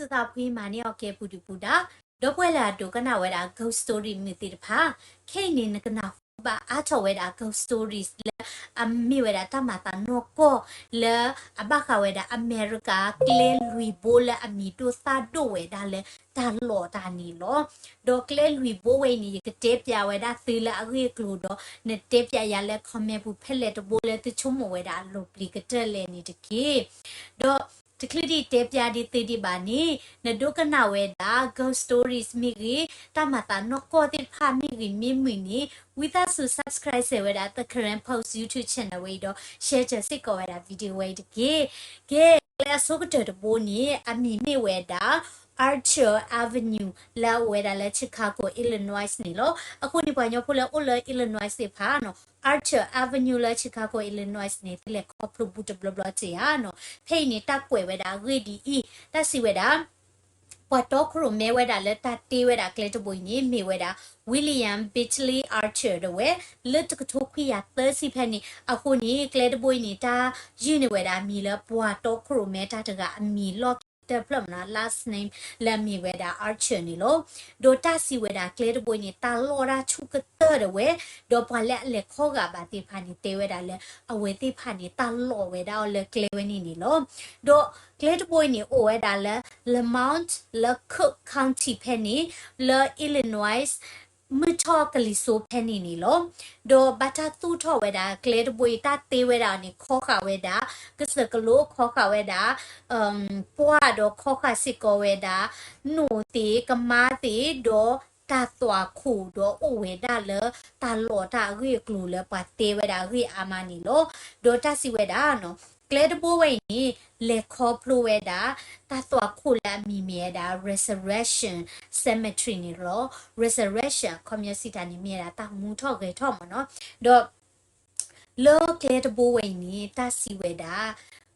သုသးဖှံမၤန့ၢ်အီၤကဲပူၤဒုၣ်ပူၤဒါ, ဒီပုၢ်ဝဲၢ်လၢအဒိကနၣ်ဝဲဒၣ် ghost story မုာ်သ့ၣ်တဖၣ်, ခဲအံၤန့ၣ် နကနၢ်ဟူဘၣ်အါထီၣ်ဝဲဒၣ် ghost stories လၢအမ့ၢ်ဝဲဒၣ်တၢ်မၤသးနီၢ်ကီၢ် လၢအဘၣ်ဃးဝဲဒၣ်အမဲရကၤ ကျဲလွံၢ်ဘိလၢအမံၤဒိၣ်သၣ်ဒိၣ်ဝဲဒၣ်လၢတၢ်လီၢ်တၢ်န့ၣ်လီၤ. ဒီးကျဲလွံၢ်ဘိဝဲအံၤန့ၣ် ယကတဲပျးဝဲဒၣ်သုလၢအဂ့ၢ်အကျိၤဒီး နတဲပျးယၤလၢ comment ပူၤဖဲလဲၣ်တဘိလၢသုဆိကမိၣ်ဝဲဒၣ်အလီၤပျံၤကတၢၢ်လဲၣ်န့ၣ်တက့ၢ်. ဒီးတချုးဒံးတဲပျးဒံးသုဒံးဘၣ်န့ၣ် နဒိကနၣ်ဝဲဒၣ် ghost stories မ့ၢ်ဂ့ၤ, တၢ်မၤသးနီၢ်ကီၢ်သ့ၣ်တဖၣ်မ့ၢ်ဂ့ၤမ့ၢ်မုာ်န့ၣ် ဝံသးစူၤ subscribe စဲးဝဲဒၣ် The Karen Post YouTube channel ဝဲအံၤဒီး share စ့ၢ်ကီးဝဲဒၣ် video ဝဲအံၤတက့ၢ်. ကဲ, ကျဲအဆိကတၢၢ်တဘိန့ၣ် အမံၤမ့ၢ်ဝဲဒၣ် Archer Avenue လၢအအိၣ်ဝဲဒၣ်လၢ Chicago Illinois န့ၣ်လီၤ. အဃိန့ၣ် ပှၤကညီဖိလၢအိၣ်လၢ Illinois သ့ၣ်တဖၣ်နီၤ Archer Avenue လၢ Chicago Illinois န့ၣ် သုလဲၤခီဖျိဘူးတဘျီဘျီတ့ၢ်ဧါနီၤ. ဖဲအံၤန့ၣ် တၢ်ကွဲးဝဲဒၣ်အဂ့ၢ်ဒ်အံၤ, တၢ်စံးဝဲဒၣ် ပှၤတီခိၣ်ရိၣ်မဲဝဲဒၣ်လၢတၢ်တ့ဝဲဒၣ်ကျဲတဘိအံၤန့ၣ် မ့ၢ်ဝဲဒၣ် William Beachley Archer ဒၣ်ဝဲ လၢတကထိခွံကယၤသၢဆံဖဲန့ၣ် အဃိန့ၣ် ကျဲတဘိအံၤန့ၣ် တၢ်ယုၢ်န့ၢ်ဝဲဒၣ်အမံၤလၢပှၤတီခိၣ်ရိၣ်မဲတၢ်တဂၤအမံၤလီၢ်ခံကတၢၢ်ဖျၢၣ်မနီၤ last name လၢအမ့ၢ်ဝဲဒၣ် Archer န့ၣ်လီၤ. ဒီးတၢ်စံးဝဲဒၣ်ကျဲတဘိအံၤန့ၣ် တၢ်လီၢ်တၢ်ဆူၣ်ကတၢၢ်ဒၣ်ဝဲ, ဒီးပှၤလၢအလဲၤခီဂာ်ဘၣ်သ့ၣ်တဖၣ်န့ၣ် တဲဝဲဒၣ်လၢ အဝဲသ့ၣ်တဖၣ်န့ၣ် တၢ်လီၢ်ဝဲဒၣ်အီၤလၢကျဲဝဲန့ၣ်န့ၣ်လီၤ. ဒီးကျဲတဘိအံၤန့ၣ် အိၣ်ဝဲဒၣ်လၢ Lamont လၢ Cook County ဖဲန့ၣ် လၢ Illinois မုၢ်ထီၣ်ကလံၤစိးဖဲန့ၣ်န့ၣ်လီၤ. ဒီးဘၣ်တၢ်သူၣ်ထီၣ်ဝဲဒၣ်ကျဲတဘိအံၤ တၢ်တ့ဝဲဒၣ်န့ၣ် ခီဃာ်ဝဲဒၣ် ကစၢၢ်ကလိ ခီဃာ်ဝဲဒၣ် ပှၢ်ဒီးခီဃာ်စ့ၢ်ကီးဝဲဒၣ် နိၣ်သ့ၣ် ကမါသ့ၣ် ဒီးတၢ်သွၣ်ခိၣ်ဒီးအိၣ်ဝဲဒၣ်လၢ တၢ်လီၢ်တၢ်အဂ့ၢ်အကျိၤလၢပှၤတ့ဝဲဒၣ်အဂ့ၢ်အါမးန့ၣ်လီၤ. ဒီးတၢ်စံးဝဲဒၣ်နီၤ ကျဲတဘိဝဲအံၤန့ၣ် လဲၤခီဖျိဝဲဒၣ် တၢ်သွၣ်ခိၣ်လၢအမံၤမ့ၢ်ဝဲဒၣ် Resurrection Cemetery န့ၣ်လီၤ. Resurrection အခီပညီစံးတၢ်န့ၣ် မ့ၢ်ဝဲဒၣ်တၢ်မူထီၣ်ဂဲၤထီၣ်မနီၤ. ဒီး လၢကျဲတဘိဝဲအံၤန့ၣ် တၢ်စံးဝဲဒၣ်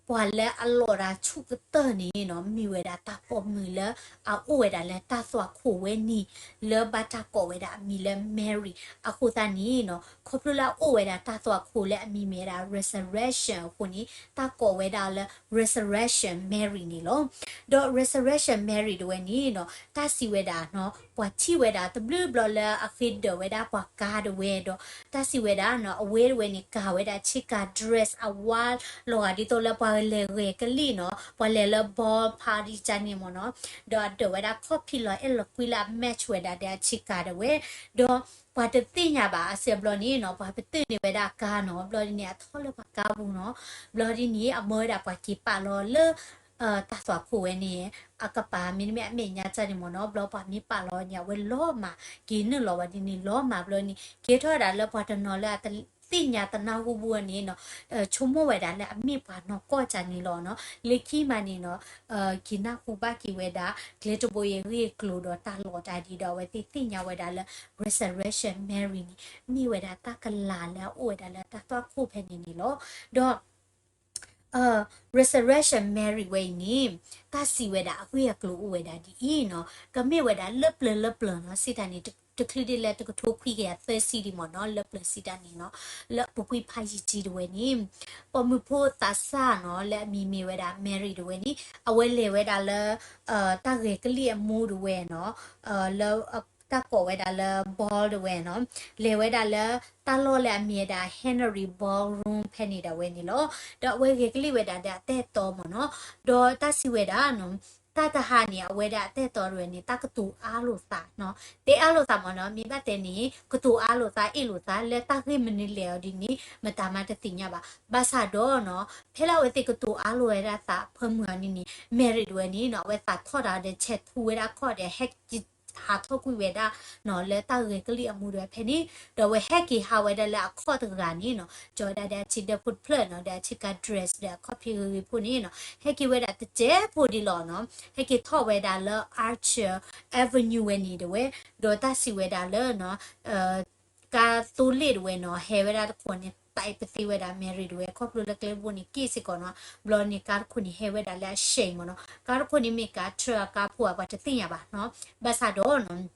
ပှၤလၢအလီၢ်တၢ်ဆူၣ်ကတၢၢ်န့ၣ်နီၤ မ့ၢ်ဝဲဒၣ်တၢ်ပိာ်မုၣ်လၢအအိၣ်ဝဲဒၣ်လၢတၢ်သွၣ်ခိၣ်ဝဲန့ၣ် လၢဘၣ်တၢ်ကိးဝဲဒၣ်အမံၤလၢ Mary အဃိသတးန့ၣ်နီၤ ခီဖျိလၢအအိၣ်ဝဲဒၣ်တၢ်သွၣ်ခိၣ်လၢအမံၤမ့ၢ်ဝဲဒၣ် Resurrection အဃိန့ၣ် တၢ်ကိးဝဲဒၣ်လၢ Resurrection Mary န့ၣ်လီၤ. ဒီး Resurrection Mary တဝဲန့ၣ်နီၤ တၢ်စံးဝဲဒၣ်နီၤ ပှၤထံၣ်ဝဲဒၣ်တဘျုးဘျီလၢအဃ့ဒၢးဝဲဒၣ်ပှၤကါတဝဲဒီး တၢ်စံးဝဲဒၣ်နီၤ အဝဲတဝဲန့ၣ် ကၤဝဲဒၣ်ဆ့ကၤ dress အဝါလီၤဂာ်ဒ်သိးလၢပှၤလဲၤဂဲၤကလံၣ်နီၤ ပှၤလဲၤလၢ ball party ကန့ၣ်မ့ၢ်နီၤ ဒီးအဒၢးဝဲဒၣ်ခီၣ်ဖံးလီၤအဲၣ်လီၤကွံလၢအ match ဝဲဒၣ်ဒီးအဆ့ကၤတဝဲ ဒီးပှၤတသ့ၣ်ညါဘၣ်အစဲးဘျီန့ၣ်နီၤ ပှၤပတုာ်န့ၢ်ဝဲဒၣ်အကါနီၤ ဘျီဒ်န့ၣ် အထီၣ်လၢပှၤကါပူၤနီၤ ဘျီဒ်န့ၣ် အမၢဝဲဒၣ်ပှၤက့ၤပာ်လီၤလၢ တၢ်သွၣ်ခိၣ်ဝဲန့ၣ် အကပၤ မ့တမ့ၢ်အမဲာ်ညါတၢ်န့ၣ်မ့ၢ်နီၤ ဘျီပှၤမ့ၢ်ပာ်လီၤန့ၣ် အဝဲလီၤမၢ် က့ၤနုာ်လီၤဝဲဒ်န့ၣ် လီၤမၢ်ဘျီန့ၣ် ကဲထီၣ်ဝဲဒၣ်လၢပှၤတနီၤလၢအတသ့ၣ်ညါတနၢ်ဟူဘၣ်န့ၣ်နီၤ ဆိကမိၣ်ဝဲဒၣ်လၢအမ့ၢ်ပှၤနီၢ်ကီၢ်တၢ်န့ၣ်လီၤနီၤ လၢခံမးန့ၣ်နီၤ က့ၤနၢ်ဟူဘၣ်က့ၤဝဲဒၣ် ကျဲတဘိအံၤအဂ့ၢ်အကျိၤဒီးတၢ်လီၢ်တၢ်ဒ်ဒီး အဝဲသ့ၣ်သ့ၣ်ညါဝဲဒၣ်လၢ Resurrection Mary န့ၣ် မ့ၢ်ဝဲဒၣ်တၢ်ကလၤလၢအအိၣ်ဝဲဒၣ်လၢတၢ်သွၣ်ခိၣ်ဖဲန့ၣ်န့ၣ်လီၤ. ဒီး Resurrection Mary ဝဲအံၤန့ၣ် တၢ်စံးဝဲဒၣ်အဂ့ၢ်အကျိၤအိၣ်ဝဲဒၣ်ဒ်အံၤနီၤ ကမ့ၢ်ဝဲဒၣ်လၢပျၢၤလၢပျၢၤနီၤ စံးတၢ်န့ၣ် တချုးဒ်လဲၣ် တကထိခွံကယၤသၢဆံဒံးမ့ၢ်နီၤ လၢပျၢၤစံးတၢ်န့ၣ်နီၤ လၢအပူၤကွံာ်ဖးယံာ်တံၢ်တဝဲန့ၣ် ပိာ်မုၣ်ဖိသးစၢ်နီၤ လၢအမံၤမ့ၢ်ဝဲဒၣ် Mary တဝဲန့ၣ် အဝဲလဲၤဝဲဒၣ်လၢ တၢ်ဂဲၤကလံၣ်အမူတဝဲနီၤ လၢ တၢ်ကိးဝဲဒၣ်လၢ ball တဝဲနီၤ လဲၤဝဲဒၣ်လၢ တၢ်လီၢ်လၢအမံၤဝဲဒၣ် Henry Ballroom ဖဲန့ၣ်ဒၣ်ဝဲန့ၣ်လီၤ. ဒီးအဝဲဂဲၤကလံၣ်ဝဲဒၣ်ဒီးအတၢ်အဲၣ်တီမ့ၢ်နီၤ ဒီးတၢ်စံးဝဲဒၣ်နီၤ တၢ်တဟါန့ၣ် အဝဲဒၣ်အတၢ်အဲၣ်တီတဝဲန့ၣ် တၢ်ကတိၤအါလိာ်သးနီၤ တဲအါလိာ်သးမ့ၢ်နီၤ မ့ၢ်ဘၣ်တဲန့ၣ် ကတိၤအါလိာ်သး အ့ၣ်လိာ်သး လၢတၢ်ဂ့ၢ်မနုၤလဲၣ်အီၤဒ်န့ၣ် မတၤမးတသ့ၣ်ညါဘၣ် ဘၣ်ဆၣ်ဒီးနီၤ ဖဲလၢအဝဲသ့ၣ်ကတိၤအါလိာ်ဝဲဒၣ်သးအဖၢမုၢ်အီၤန့ၣ်န့ၣ် Mary တဝဲန့ၣ်နီၤ အဝဲသးထီၣ်တၢ်ဒီး ဆဲးထူဝဲဒၣ်ခီၣ်ဒီး ဟဲက့ၤဟးထီၣ်ကွံာ်ဝဲဒၣ်နီၤ လၢတၢ်ဂဲၤကလံၣ်အမူတဝဲဖဲန့ၣ် ဒီးအဝဲဟဲက့ၤဟးဝဲဒၣ်လၢအခီၣ်တဂၤန့ၣ်နီၤ ကၠီဝဲဒၣ်ဒီးအထံဒၢးဖိတဖျၢၣ်နီၤ ဒီးအဆ့ကၤ dress ဒီးအခီၣ်ဖံးဂ့ၤဂ့ၤဖိန့ၣ်နီၤ ဟဲက့ၤဝဲဒၣ်တစဲးဖိဒ်လီၤနီၤ ဟဲက့ၤထီၣ်ဝဲဒၣ်လၢ Archer Avenue ဝဲန့ၣ်တဝဲ ဒီးတၢ်စံးဝဲဒၣ်လၢနီၤ ကါသိလ့ၣ်တဝဲနီၤ ဟဲဝဲဒၣ်တခိၣ်န့ၣ် သးအံၤပသ့ဝဲဒၣ် Mary တဝဲ ခီဖျိလၢကျဲတဘိန့ၣ်က့ၣ်စ့ၢ်ကီးနီၤ ဘျီန့ၣ် ကါတခိၣ်န့ၣ် ဟဲဝဲဒၣ်လၢအရှဲမ့ၢ်နီၤ ကါတခိၣ်န့ၣ်မ့ၢ်ကါ truck အကါဖိဧါ ပှၤတသ့ၣ်ညါဘၣ်နီၤ ဘၣ်ဆၣ်ဒီးနီၤ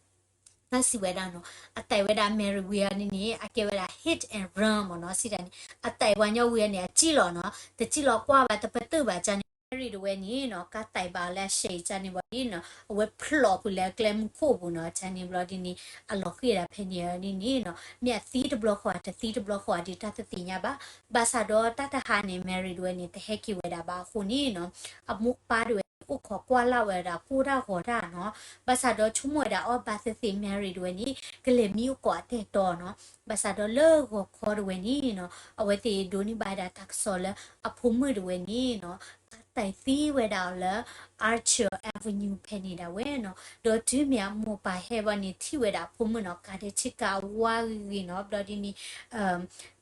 တၢ်စံးဝဲဒၣ်နီၤ အသးဝဲဒၣ် Mary ဝံၤအီၤန့ၣ်န့ၣ် အကဲဝဲဒၣ် hit and run မ့ၢ်နီၤ စံးတၢ်န့ၣ် အသးဝဲညီဝံၤအီၤန့ၣ် အစံၣ်လီၤနီၤ တစံၣ်လီၤကွၢ်ဘၣ် တပတုာ်ဘၣ်ကန့ၣ် Mary တဝဲန့ၣ်နီၤ ကါသံးဘၣ်အီၤလၢအရှဲအံၤန့ၣ်ဘျီဒ်နီၤ အဝဲဖျိးကွံာ်လၢကျဲမုၢ်ခိၣ်ပူၤနီၤ န့ၣ်ဘျီဒ်န့ၣ် အလီၤဃံၤဒၣ်ဖဲန့ၣ်ဒ်န့ၣ်နီၤ မ့ၢ်အသံတဘျီဃီ တသံတဘျီဃီဒီးတၢ်တသ့ၣ်ညါဘၣ်. ဘၣ်ဆၣ်ဒီးတၢ်တဟါန့ၣ် Mary တဝဲန့ၣ် တဟဲက့ၤဝဲဒၣ်ဘၣ်အဃိန့ၣ်နီၤ အမိၢ်အပၢ်တဝဲန့ၣ် အိၣ်ခိးကွၢ်လၢ်ဝဲဒၣ်ကိၢ်တၢ်ဂီၤတၢ်နီၤ ဘၣ်ဆၣ်ဒီးဆိကမိၣ်ဝဲဒၣ်အီၤဘၣ်သ့ၣ်သ့ၣ် Mary တဝဲန့ၣ် ကလဲၤမံအိၣ်ကိးအတၢ်တီနီၤ ဘၣ်ဆၣ်ဒီးလၢဂီၤခီတဝဲန့ၣ်နီၤ အဝဲသ့ၣ်ဒိးန့ၢ်ဘၣ်ဝဲဒၣ်တၢ်ကစီၣ်လၢအဖိမုၣ်တဝဲန့ၣ်နီၤ ကါသံးသံဝဲဒၣ်အီၤလၢ Archer Avenue ဖဲန့ၣ်ဒၣ်ဝဲနီၤ ဒီးတုၤမ့ၢ်အမိၢ်အပၢ်ဟဲဘၣ်န့ၣ် ထံၣ်ဝဲဒၣ်အဖိမုၣ်နီၤ ကါဒဲးဆ့ကၤအဝါဂ့ၤဂ့ၤနီၤ ဘျီဒ်န့ၣ်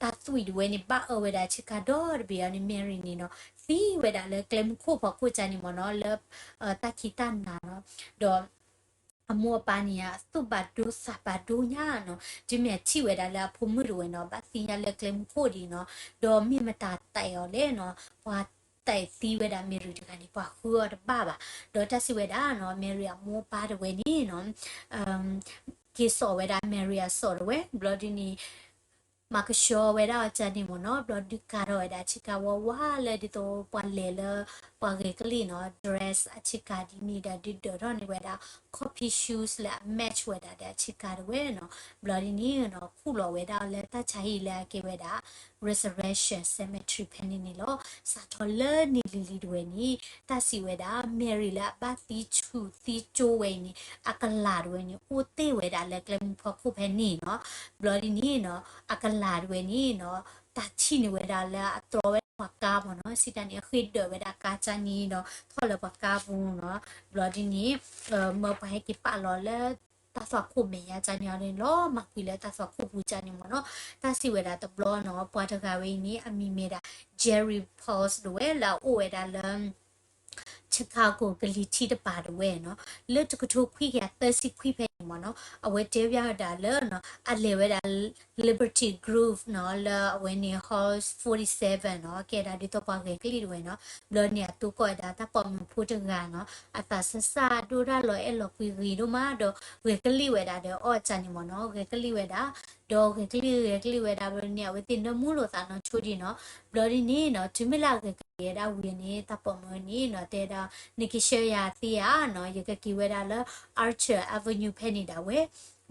တၢ်သွံၣ်တဝဲန့ၣ် ဘၣ်အၢဝဲဒၣ်ဆ့ကၤဒီတဘ့ၣ်အီၤန့ၣ် Mary န့ၣ်နီၤ သံဝဲဒၣ်လၢကျဲမုၢ်ခိၣ်ဖီခိၣ်န့ၣ်မ့ၢ်နီၤ လၢတၢ်ခံးတၢ်နၤနီၤ ဒီး အမိၢ်အပၢ်န့ၣ် အသူၣ်ဘၣ်ဒိသးဘၣ်ဒိညါနီၤ တုၤမ့ၢ်အထံၣ်ဝဲဒၣ်လၢအဖိမုၣ်တဝဲနီၤ ဘၣ်သံညါလၢကျဲမုၢ်ခိၣ်ဒ်နီၤ ဒီးမ့ၢ်မတၤသံအီၤလဲၣ်နီၤ ပှၤသံသံဝဲဒၣ် Mary တဂၤန့ၣ် ပှၤဃုအီၤတဘၣ်ဘၣ် ဒီးတၢ်စံးဝဲဒၣ်နီၤ Mary အမိၢ်အပၢ်တဝဲန့ၣ်နီၤ က့ၤစိာ်ဝဲဒၣ် Mary အစိာ်တဝဲ ဘျီဒ်န့ၣ် မၤကဆှီဝဲဒၣ်အီၤန့ၣ်မ့ၢ်နီၤ ဘျီဒုးကၤထီၣ်ဝဲဒၣ်ဆ့ကၤဝါဝါလၢဒ်သိးပှၤလဲၤလၢ ပှၤဂဲၤကလံၣ်နီၤ dress အဆ့ကၤဒ်န့ၣ်ဒီးဒုးဒၢးထီၣ်န့ၢ်ဝဲဒၣ် copy shoes လၢအ match ဝဲဒၣ်ဒီးအဆ့ကၤတဝဲနီၤ ဘျီဒ်န့ၣ်နီၤ ခူၣ်လီၤဝဲဒၣ်အီၤလၢတၢ်ဆါဟံၣ်လၢအကဲဝဲဒၣ် Resurrection Cemetery ဖဲန့ၣ်န့ၣ်လီၤ. စးထီၣ်လၢနံၤလံၤလံၤတဝဲန့ၣ် တၢ်စံးဝဲဒၣ် Mary လၢအဘၣ်သံဆူၣ်သံကၠိဝဲအံၤန့ၣ် အကလၤတဝဲန့ၣ် အိၣ်တ့ၢ်ဝဲဒၣ်လၢကျဲမုၢ်ဖီခိၣ်ဖဲန့ၣ်နီၤ ဘျီဒ်န့ၣ်နီၤ အကလၤတဝဲန့ၣ်နီၤ တၢ်ထံၣ်န့ၢ်ဝဲဒၣ်လၢအတြီဝဲဒၣ်ပှၤကါမ့ၢ်နီၤ စံးတၢ်န့ၣ် အဃ့ဒၢးဝဲဒၣ်ကါကၢ်န့ၣ်ဒီး ထီၣ်လၢပှၤကါပူၤနီၤ ဘျီဒ်န့ၣ် မၢပှၤဟဲက့ၤပာ်လီၤလၢ တၢ်သွၣ်ခိၣ်မဲာ်ညါကၢ်န့ၣ်အီၤန့ၣ်လီၤ မၤကွံာ်လၢတၢ်သွၣ်ခိၣ်ပူၤကၢ်န့ၣ်မ့ၢ်နီၤ တၢ်စံးဝဲဒၣ်တဘျီနီၤ ပှၤတဂၤဝဲအံၤန့ၣ် အမံၤမ့ၢ်ဒၣ် Jerry Pauls တဝဲလၢအအိၣ်ဝဲဒၣ်လၢ Chicago ကလံၤထံးတပၤတဝဲနီၤ, လၢတကထိခွံကယၤသၢဆံခွံဖဲန့ၣ်မ့ၢ်နီၤ, အဝဲတဲဖျါဝဲဒၣ်လၢ အလဲၤဝဲဒၣ် Liberty Grove နီၤ, လၢအဝဲန့ၣ် Highway forty-seven နီၤ, ကဲဒၣ်ဒ်သိးပှၤဂဲၤကလံၣ်တဝဲနီၤ, ဘျီန့ၣ်အသကိးဝဲဒၣ်တၢ်ပိာ်မုၣ်ဖိတဂၤနီၤ, အသးစၢ်စၢ်ဒိၣ်ဒၣ်လီၤအဲၣ်လီၤကွံဂ့ၤဒိၣ်မး ဒီးဂဲၤကလံၣ်ဝဲဒၣ်ဒီးအီၣ်ကၢ်န့ၣ်မ့ၢ်နီၤ, ဂဲၤကလံၣ်ဝဲဒၣ်, ဒီးဂဲၤကလံၣ်ဂဲၤကလံၣ်ဝဲဒၣ်ဘျီန့ၣ် အဝဲသ့ၣ်နၢမူလိာ်သးနီၢ်ဆိဒံးနီၤ, ဘျီဒ်န့ၣ်နီၤ တုၤမ့ၢ်လၢအဂဲၤကလံၣ်ဝဲဒၣ်ဝံၤန့ၣ် တၢ်ပိာ်မုၣ်န့ၣ်နီၤ တဲဒၣ် နကဆှၢယၤသ့ဧါနီၤ, ယကက့ၤဝဲဒၣ်လၢ Archer Avenue ဖဲန့ၣ်ဒၣ်ဝဲ,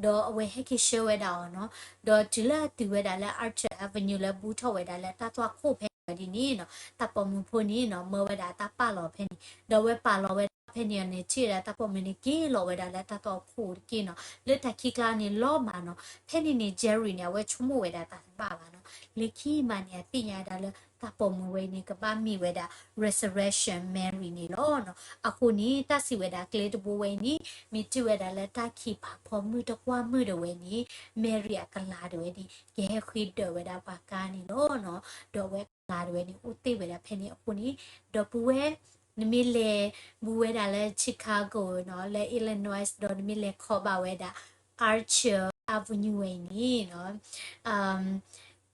ဒီးအဝဲဟဲက့ၤဆှၢဝဲဒၣ်အီၤနီၤ, ဒီးတုၤလၢအတုၤဝဲဒၣ်လၢ Archer Avenue လၢဘူးထီၣ်ဝဲဒၣ်လၢတၢ်သွၣ်ခိၣ်ဖဲန့ၣ်ဒ်န့ၣ်နီၤ, တၢ်ပိာ်မုၣ်ဖိန့ၣ်နီၤ မၢဝဲဒၣ်တၢ်ပာ်လီၤဖဲန့ၣ်, ဒီးအဝဲပာ်လီၤဝဲဒၣ်ဖဲန့ၣ်အီၤန့ၣ် ထံၣ်ဝဲဒၣ်တၢ်ပိာ်မုၣ်န့ၣ် က့ၤလီၤဝဲဒၣ်လၢတၢ်သွၣ်ခိၣ်တက့ၢ်နီၤ, လၢတၢ်ခံးကျါန့ၣ်လီၤမးနီၤ, ဖဲန့ၣ်န့ၣ် Jerry န့ၣ် အဝဲဆိကမိၣ်ဝဲဒၣ်တၢ်တဘၣ်ဘၣ်နီၤ, လၢခံမးန့ၣ် အသ့ၣ်ညါဝဲဒၣ်လၢ တၢ်ပိာ်မုၣ်ဝဲအံၤန့ၣ် ကဘၣ်မ့ၢ်ဝဲဒၣ် Resurrection Mary န့ၣ်လီၤနီၤ, အဃိန့ၣ် တၢ်စံးဝဲဒၣ်ကျဲတဘိဝဲအံၤန့ၣ် မ့ၢ်တုၤဝဲဒၣ်လၢတၢ်ခံးဖးဖီမုၢ်တကွၢ်မုၢ်တဝဲန့ၣ် Mary အကလၤတဝဲန့ၣ် ကဟဲဃ့ဒၢးဝဲဒၣ်ပှၤကါန့ၣ်လီၤနီၤ, ဒီးအဝဲကလၤတဝဲန့ၣ် အိၣ်တ့ၢ်ဝဲဒၣ်ဖဲန့ၣ်အဃိန့ၣ်, ဒီပုၢ်ဝဲၢ် နမ့ၢ်လဲၤဘူးဝဲဒၣ်လၢ Chicago နီၤ, လၢ Illinois ဒီးနမ့ၢ်လဲၤခီဘၣ်ဝဲဒၣ် Archer Avenue ဝဲအံၤန့ၣ်နီၤ,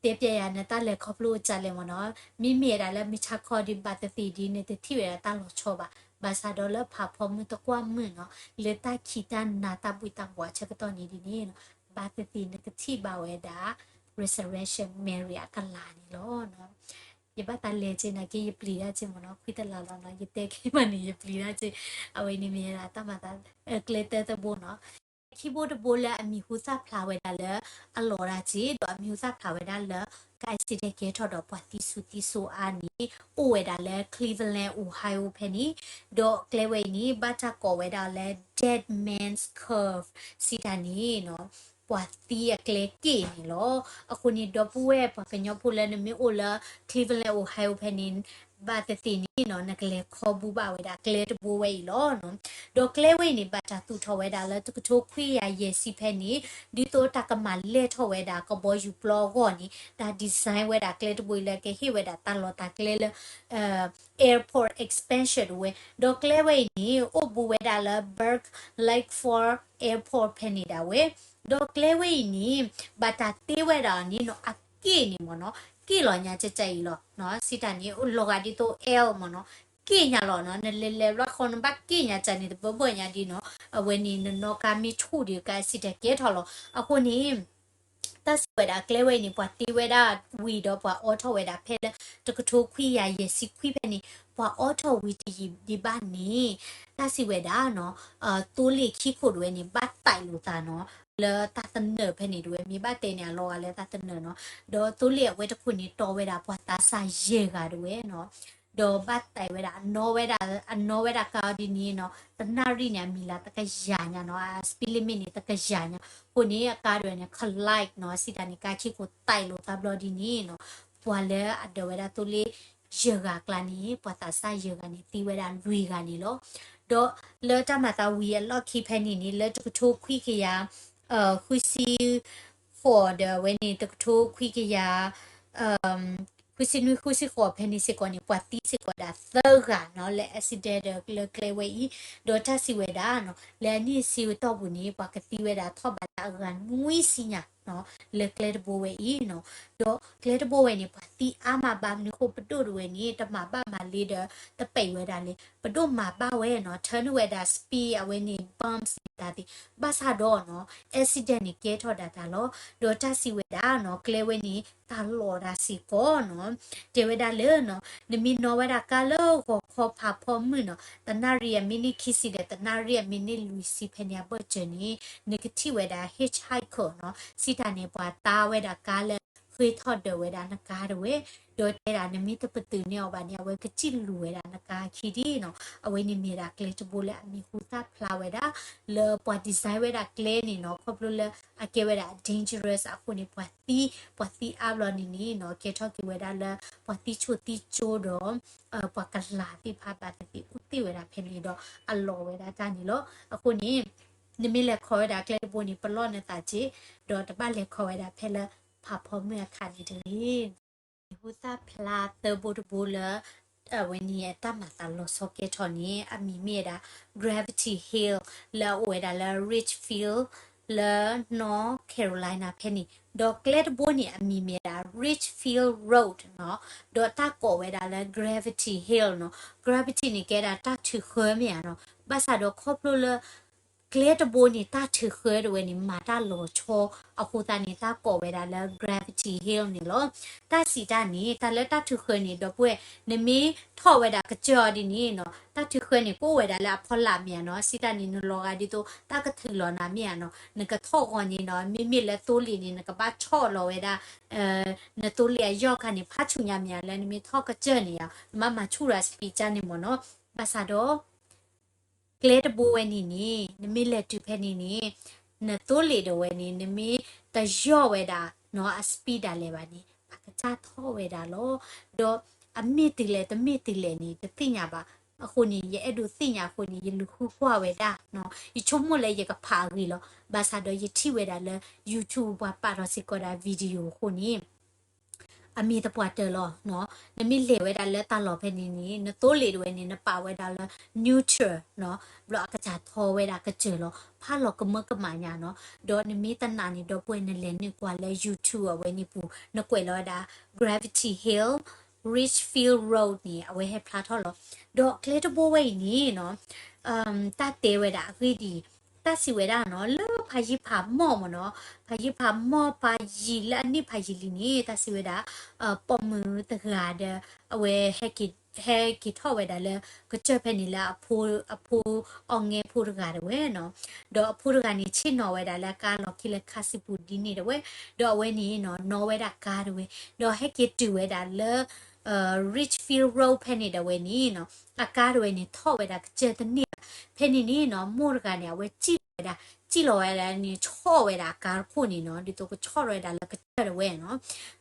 တဲပျဲယၤနတၢ်လဲၤခီဖျိအကၢ်လဲၣ်မ့ၢ်နီၤ, မ့မ့ၢ်ဝဲဒၣ်လၢမုၢ်ဆါခီဒီး ဘၣ်သ့ၣ်သ့ၣ်ဒီး နတထံၣ်ဝဲဒၣ်တၢ်လီၤဆီဘၣ်, ဘၣ်ဆၣ်ဒီးလၢဖးဖီမုၢ်တကွၢ်မုၢ်နီၤ, လၢတၢ်ခံးတၢ်နၤတၢ်ဘှံးတၢ်ဘှီးဆၢကတီၢ်န့ၣ်ဒ်န့ၣ်နီၤ, ဘၣ်သ့ၣ်သ့ၣ်နကထံၣ်ဘၣ်ဝဲဒၣ် Resurrection Mary အကလၤန့ၣ်လီၤနီၤ. ယဘၣ်သးလဲၤက့ၤနာ်က့ ယပျံၤဒၣ်က့ၤမ့ၢ်နီၤ, ခွံတလါလီၤနီၤ, ယတဲက့ၤမးန့ၣ် ယပျံၤဒၣ်က့ၤ, အဝဲန့ၣ်မ့ၢ်ဝဲဒၣ်တၢ်မၤသး ကျဲတၢတဘိနီၤ. ခံဘိတဘိလၢအမံၤဟူသၣ်ဖျါဝဲဒၣ်လၢ အလီၤဒၣ်က့ၤ ဒီးအမံၤဟူသၣ်ဖျါဝဲဒၣ်လၢ ကါ accident ကဲထီၣ်ဒီးပှၤသံဆူၣ်သံဆိးအါန့ၣ် အိၣ်ဝဲဒၣ်လၢ Cleveland Ohio ဖဲန့ၣ်, ဒီးကျဲဝဲအံၤန့ၣ် ဘၣ်တၢ်ကိးဝဲဒၣ်လၢ Dead Man's Curve စံးတၢ်န့ၣ်နီၤ ပှၤသံအကျဲက့ၣ်န့ၣ်လီၤ. အဃိန့ၣ် ဒီပုၢ်ဝဲၢ်ပှၤကညီဖိလၢနမ့ၢ်အိၣ်လၢ Cleveland Ohio ဖဲန့ၣ် ဘၣ်သ့ၣ်သ့ၣ်န့ၣ်နီၤ နကလဲၤခီဘူးဘၣ်ဝဲဒၣ်ကျဲတဘိဝဲအံၤလီၤနီၤ. ဒီးကျဲဝဲအံၤန့ၣ် ဘၣ်တၢ်သူၣ်ထီၣ်ဝဲဒၣ်လၢ တကထိခွံကယၤယဲၢ်ဆံဖဲန့ၣ်, ဒ်သိးတၢ်ကမၤလဲၢ်ထီၣ်ဝဲဒၣ်ကဘီယူၤပျီအဂီၢ်န့ၣ် တၢ် design ဝဲဒၣ်ကျဲတဘိအံၤလၢကဟ့ၣ်ဝဲဒၣ်တၢ်လီၢ်တၢ်ကျဲလၢ airport expansion တဝဲ, ဒီးကျဲဝဲအံၤန့ၣ် အိၣ်ဘူးဝဲဒၣ်လၢ Burke Lakeford Airport ဖဲန့ၣ်ဒၣ်ဝဲ, ဒီးကျဲဝဲအံၤန့ၣ် ဘၣ်တၢ်တ့ဝဲဒၣ်အီၤန့ၣ်နီၤ အက့ၣ်န့ၣ်မ့ၢ်နီၤ က့ၣ်လီၤညါကၢ်ကၢ်အံၤလီၤ. စံးတၢ်န့ၣ် လီၤဂာ်ဒ်သိး L မ့ၢ်နီၤ က့ၣ်ညါလီၤနီၤ, နလဲၤလဲၤဘျီဃီနဘၣ်က့ၣ်ညါကၢ်န့ၣ် တဘၢဘၢညါဒ်နီၤ, အဝဲန့ၣ်နနီၣ်ကါမ့ၢ်ဆူၣ်ဒီး ကါ accident ကဲထီၣ်လီၤ. အဃိန့ၣ် တၢ်စံးဝဲဒၣ်ကျဲဝဲအံၤန့ၣ် ပှၤတ့ဝဲဒၣ်ဝံၤဒီးပှၤအိးထီၣ်ဝဲဒၣ်ဖဲလၢ တကထိခွံကယၤယဲၢ်ဆံခွံဖဲန့ၣ်, ပှၤအီထီၣ်ဝံၤတယံာ်ဒံးဘၣ်န့ၣ် တၢ်စံးဝဲဒၣ်နီၤ, သိလ့ၣ်ခံခိၣ်တဝဲန့ၣ် ဘၣ်တဲာ်လိာ်သးနီၤ, လၢတၢ်သနၢၣ်ဖဲန့ၣ်တဝဲ မ့ၢ်ဘၣ်တဲန့ၣ်အလီၤဂာ်လၢတၢ်သနၢၣ်နီၤ, ဒီးသိလ့ၣ်အဝဲတခိၣ်န့ၣ် တီဝဲဒၣ်ပှၤသးစၢ်ယဲၢ်ဂၤတဝဲနီၤ, ဒီးဘၣ်တဲာ်ဝဲဒၣ် အနီၣ်ဝဲဒၣ် အနီၣ်ဝဲဒၣ်ကါအီၤဒ်န့ၣ်နီၤ, တနၣ်ရံၣ်န့ၣ်အမံၤလၢတကယၤညါနီၤ, အ speed limit န့ၣ် တကယၤညါ, အဃိန့ၣ် အကါတဝဲန့ၣ် collide နီၤ, စံးတၢ်န့ၣ် ကါခံခိၣ်တဲာ်လိာ်သးဘျီဒ်န့ၣ်နီၤ, ပှၤလၢအဒၢးဝဲဒၣ်သိလ့ၣ် ယဲၢ်ဂၤအကျါန့ၣ် ပှၤသးစၢ်ယဲၢ်ဂၤန့ၣ် သံဝဲဒၣ်လွံၢ်ဂၤန့ၣ်လီၤ. ဒီးလၢတၢ်မၤသးဝံၤအလီၢ်ခံဖဲန့ၣ်န့ၣ် လၢတကထိခွံကယၤ ဃုဆံဃိးဒီးအဝဲန့ၣ် တကထိခွံကယၤ ဃုဆံနွံ ဃုဆံဃိးဖဲန့ၣ်စ့ၢ်ကီးန့ၣ် ပှၤသံစ့ၢ်ကီးဒၣ်သၢဂၤနီၤ လၢ accident ဒီးလၢကျဲဝဲအံၤ, ဒီးတၢ်စံးဝဲဒၣ်နီၤ လၢအနံၣ်ဆံအတီၢ်ပူၤန့ၣ် ပှၤကသံဝဲဒၣ်ထီၣ်ဘးလၢအဂၤနွံဆံညါနီၤ လၢကျဲတဘိဝဲအံၤနီၤ, ဒီးကျဲတဘိဝဲန့ၣ် ပှၤသံအါမးဘၣ်မနုၤဃိပဒိၣ်တဝဲန့ၣ် တမၤဘၣ်မၤလ့ဒီး တပဲာ်ဝဲဒၣ်လံ, ပဒိၣ်မၤဘၣ်ဝဲနီၤ ထၢန့ၢ်ဝဲဒၣ် speed အဝဲန့ၣ် bumps န့ၣ်တၢ်သ့, ဘၣ်ဆၣ်ဒီးနီၤ accident န့ၣ်ကဲထီၣ်ဒၣ်တၢ်လီၤ. ဒီးတၢ်စံးဝဲဒၣ်နီၤ ကျဲဝဲန့ၣ် တၢ်လီၤဒၣ်စ့ၢ်ကီးနီၤ, တဲဝဲဒၣ်လၢနီၤ နမ့ၢ်နီၣ်ဝဲဒၣ်ကါလၢဂီၤခီဖးဖီမုၢ်နီၤ တနၣ်ရံၣ်အမံးနံးခံဆံဒီး တနၣ်ရံၣ်အမံးနံးလွံၢ်ဆံဖဲန့ၣ်အဘၢၣ်စၢၤန့ၣ် နကထံၣ်ဝဲဒၣ် hitchhiker နီၤ, စံးတၢ်န့ၣ် ပှၤတၢ်ဝဲဒၣ်ကါလၢ ဃ့ထီၣ်ဒၢးဝဲဒၣ်နကါတဝဲ, ဒီးတဲဒၣ်နမ့ၢ်တပတုာ်န့ၢ်အီၤဘၣ်န့ၣ် အဝဲကစံၣ်လူၤဝဲဒၣ်နကါခံဒံနီၤ, အဝဲန့ၣ်မ့ၢ်ဒၣ်ကျဲတဘိလၢအမံၤဟူသၣ်ဖျါဝဲဒၣ် လၢပှၤ design ဝဲဒၣ်ကျဲန့ၣ်နီၤ ခီဖျိလၢအကဲဝဲဒၣ် dangerous အဃိန့ၣ် ပှၤသံ ပှၤသံအါဘျီန့ၣ်န့ၣ်နီၤ ကဲထီၣ်က့ၤဝဲဒၣ်လၢ ပှၤသံဆူၣ်သံကၠိဒီး ပှၤကလၤသ့ၣ်တဖၣ်ဘၣ်သ့ၣ်သ့ၣ်အူသ့ၣ်ဝဲဒၣ်ဖဲန့ၣ်ဒီး အလီၤဝဲဒၣ်တၢ်န့ၣ်လီၤ. အဃိန့ၣ် နမ့ၢ်လဲၤခီဝဲဒၣ်ကျဲတဘိန့ၣ် ပလီၢ်နသးစ့ၢ်, ဒီးတဘၣ်လဲၤခီဝဲဒၣ်ဖဲလၢဖးဖီမုၢ်အခါန့ၣ်တဂ့ၤ. မံၤဟူသၣ်ဖျါသၢဘိတဘိလၢ အဝဲန့ၣ်အတၢ်မၤသးလီၤဆီကဲထီၣ်န့ၣ် အမံၤမ့ၢ်ဝဲဒၣ် Gravity Hill လၢအအိၣ်ဝဲဒၣ်လၢ Richfield လၢ North Carolina ဖဲန့ၣ်, ဒီးကျဲတဘိန့ၣ် အမံၤမ့ၢ်ဝဲဒၣ် Richfield Road နီၤ, ဒီးတၢ်ကိးဝဲဒၣ်လၢ Gravity Hill နီၤ, Gravity န့ၣ်ကဲဒၣ်တၢ်ထုးဃၢမ့ၢ်ဧါနီၤ, ဘၣ်ဆၣ်ဒီးခီဖျိလၢ ကျဲတဘိန့ၣ် တၢ်ထုးဃၢတဝဲန့ၣ် မၤတၢ်လီၤဆီအဃိသတးန့ၣ် တၢ်ကိးဝဲဒၣ်လၢ Gravity Hill န့ၣ်လီၤ. တၢ်စံးတၢ်န့ၣ် တၢ်လၢတၢ်ထုးဃၢန့ၣ် ဒီပုၢ်ဝဲၢ် နမ့ၢ်ထီၣ်ဝဲဒၣ်ကစၢၢ်အီၤဒ်န့ၣ်နီၤ တၢ်ထုးဃၢန့ၣ် ကအိၣ်ဝဲဒၣ်လၢအဖီလာ်မ့ၢ်ဧါနီၤ, စံးတၢ်န့ၣ် နလီၤဂာ်ဒ်သိး တၢ်ကထုးလီၤနၤမ့ၢ်ဧါနီၤ, နကထီၣ်ဂီၤန့ၣ်နီၤ မ့မ့ၢ်လၢသိလ့ၣ်န့ၣ် နကဘၣ်ဆီၣ်လီၤဝဲဒၣ် နသိလ့ၣ်အယီၢ်ခါန့ၣ် ဖးဆူၣ်ညါမ့ၢ်ဧါ, လၢနမ့ၢ်ထီၣ်ကစၢၢ်န့ၣ်ဧါ နဘၣ်မၤဆူၣ်ရၤ speed ကန့ၣ်မ့ၢ်နီၤ, ဘၣ်ဆၣ်ဒီး ကျဲတဘိဝဲန့ၣ်န့ၣ် နမ့ၢ်လဲၤတုၤဖဲန့ၣ်န့ၣ် နသိလ့ၣ်တဝဲန့ၣ် နမ့ၢ်တယီၢ်ဝဲဒၣ်နီၤ အ speed ဒၣ်လဲာ်ဘၣ်န့ၣ် အကစၢ်ထီၣ်ဝဲဒၣ်လီၤ. ဒီးအမ့ၢ်တုၤလဲၣ်တမ့ၢ်တုၤလဲၣ်န့ၣ် တသ့ၣ်ညါဘၣ်. အဃိန့ၣ် ယအဲၣ်ဒိးသ့ၣ်ညါအဃိန့ၣ် ယလူၤဃုကွၢ်ဝဲဒၣ်နီၤ, ယဆိကမိၣ်လၢယကဖးအဂ့ၢ်လီၤ. ဘၣ်ဆၣ်ဒီးယထံၣ်ဝဲဒၣ်လၢ YouTube ပှၤပာ်ထီၣ်စ့ၢ်ကီးဒၣ် video အဃိန့ၣ် အမ့ၢ်သပှၢ်တၢၢ်လီၤနီၤ. နမ့ၢ်လဲၤဝဲဒၣ်လၢတၢ်လီၢ်ဖဲန့ၣ်န့ၣ် နသိလ့ၣ်တဝဲန့ၣ် နပာ်ဝဲဒၣ်လၢ neutral နီၤ, ဘျီအကစၢ်ထီဝဲဒၣ်ကစၢၢ်လီၤ. ဖးလီၤကမၢကမၣ်ညါနီၤ. ဒီးနမ့ၢ်တနာ်န့ၣ် ဒီပုၢ်ဝဲၢ်နလဲၤနုာ်ကွၢ်လၢ YouTube အဝဲန့ၣ်ပူၤ နကွဲးလီၤဝဲဒၣ် Gravity Hill Richfield Road န့ၣ် အဝဲဟဲဖျါထီၣ်လီၤ. ဒီးကျဲတဘိဝဲအံၤန့ၣ်နီၤ တၢ်တဲဝဲဒၣ်အဂ့ၢ်ဒ်အံၤ, တၢ်စံးဝဲဒၣ်နီၤ လၢဖးယံာ်ဖးမီၢ်မ့ၢ်နီၤ, ဖးယံာ်ဖးမီၢ်ဖးယံာ်လၢအနံၣ်ဖးယံာ်လံန့ၣ် တၢ်စံးဝဲဒၣ် ပိာ်မုၣ်တဂၤဒီး အဝဲ ဟဲက့ၤထီၣ်ဝဲဒၣ်လၢ ကစၢၢ်ဖဲန့ၣ်လၢအဖိ အဖိအီၣ်ငဲဖိတဂၤတဝဲနီၤ, ဒီးအဖိတဂၤန့ၣ် ဆ့ၣ်နီၤဝဲဒၣ်လၢအကါလီၢ်ခံလၢခါစံပူၤဒ်န့ၣ်တဝဲ, ဒီးအဝဲန့ၣ်နီၤ နီၣ်ဝဲဒၣ်ကါတဝဲ, ဒီးဟဲက့ၤတုၤဝဲဒၣ်လၢ Richfield Road ဖဲန့ၣ်ဒၣ်ဝဲန့ၣ်နီၤ အကါတဝဲန့ၣ် ထီၣ်ဝဲဒၣ်ကစၢၢ်တန့ၢ်ဘၣ်. ဖဲန့ၣ်န့ၣ်နီၤ မိၢ်တဂၤန့ၣ် အဝဲစံၣ်လီၤဝဲဒၣ်, စံၣ်လီၤဝဲဒၣ်န့ၣ် ဆီၣ်ဝဲဒၣ်အကါတခိၣ်န့ၣ်နီၤ ဒ်သိးကဆီၣ်ထီၣ်ဝဲဒၣ်လၢကစၢၢ်တဝဲနီၤ.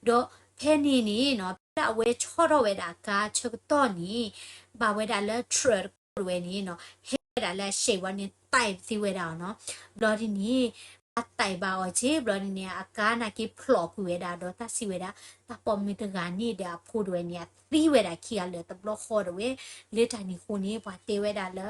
ဒီးဖဲန့ၣ်န့ၣ်နီၤ ဖဲလၢအဝဲဆီၣ်ထီၣ်ဝဲဒၣ်အကါဆၢကတီၢ်န့ၣ် ဘၣ်ဝဲဒၣ်လၢ truck တခိၣ်တဝဲန့ၣ်နီၤ ဟဲဝဲဒၣ်လၢအရှဲးဝဲန့ၣ် တဲသံဝဲဒၣ်အီၤနီၤ. ဘျီဒ်န့ၣ် အတဲဘၣ်အီၤက့ၤ ဘျီဒ်န့ၣ် အကါနာ်က့ဖျိးကွံာ်ဝဲဒၣ်ဒီး တၢ်စံးဝဲဒၣ် တၢ်ပိာ်မုၣ်တဂၤန့ၣ်ဒီးအဖိတဝဲန့ၣ် အသံဝဲဒၣ်ခံဂၤလၢာ်တဘျီဃီတဝဲ. လၢတၢ်န့ၣ်အဃိန့ၣ် ပှၤတဲဝဲဒၣ်လၢ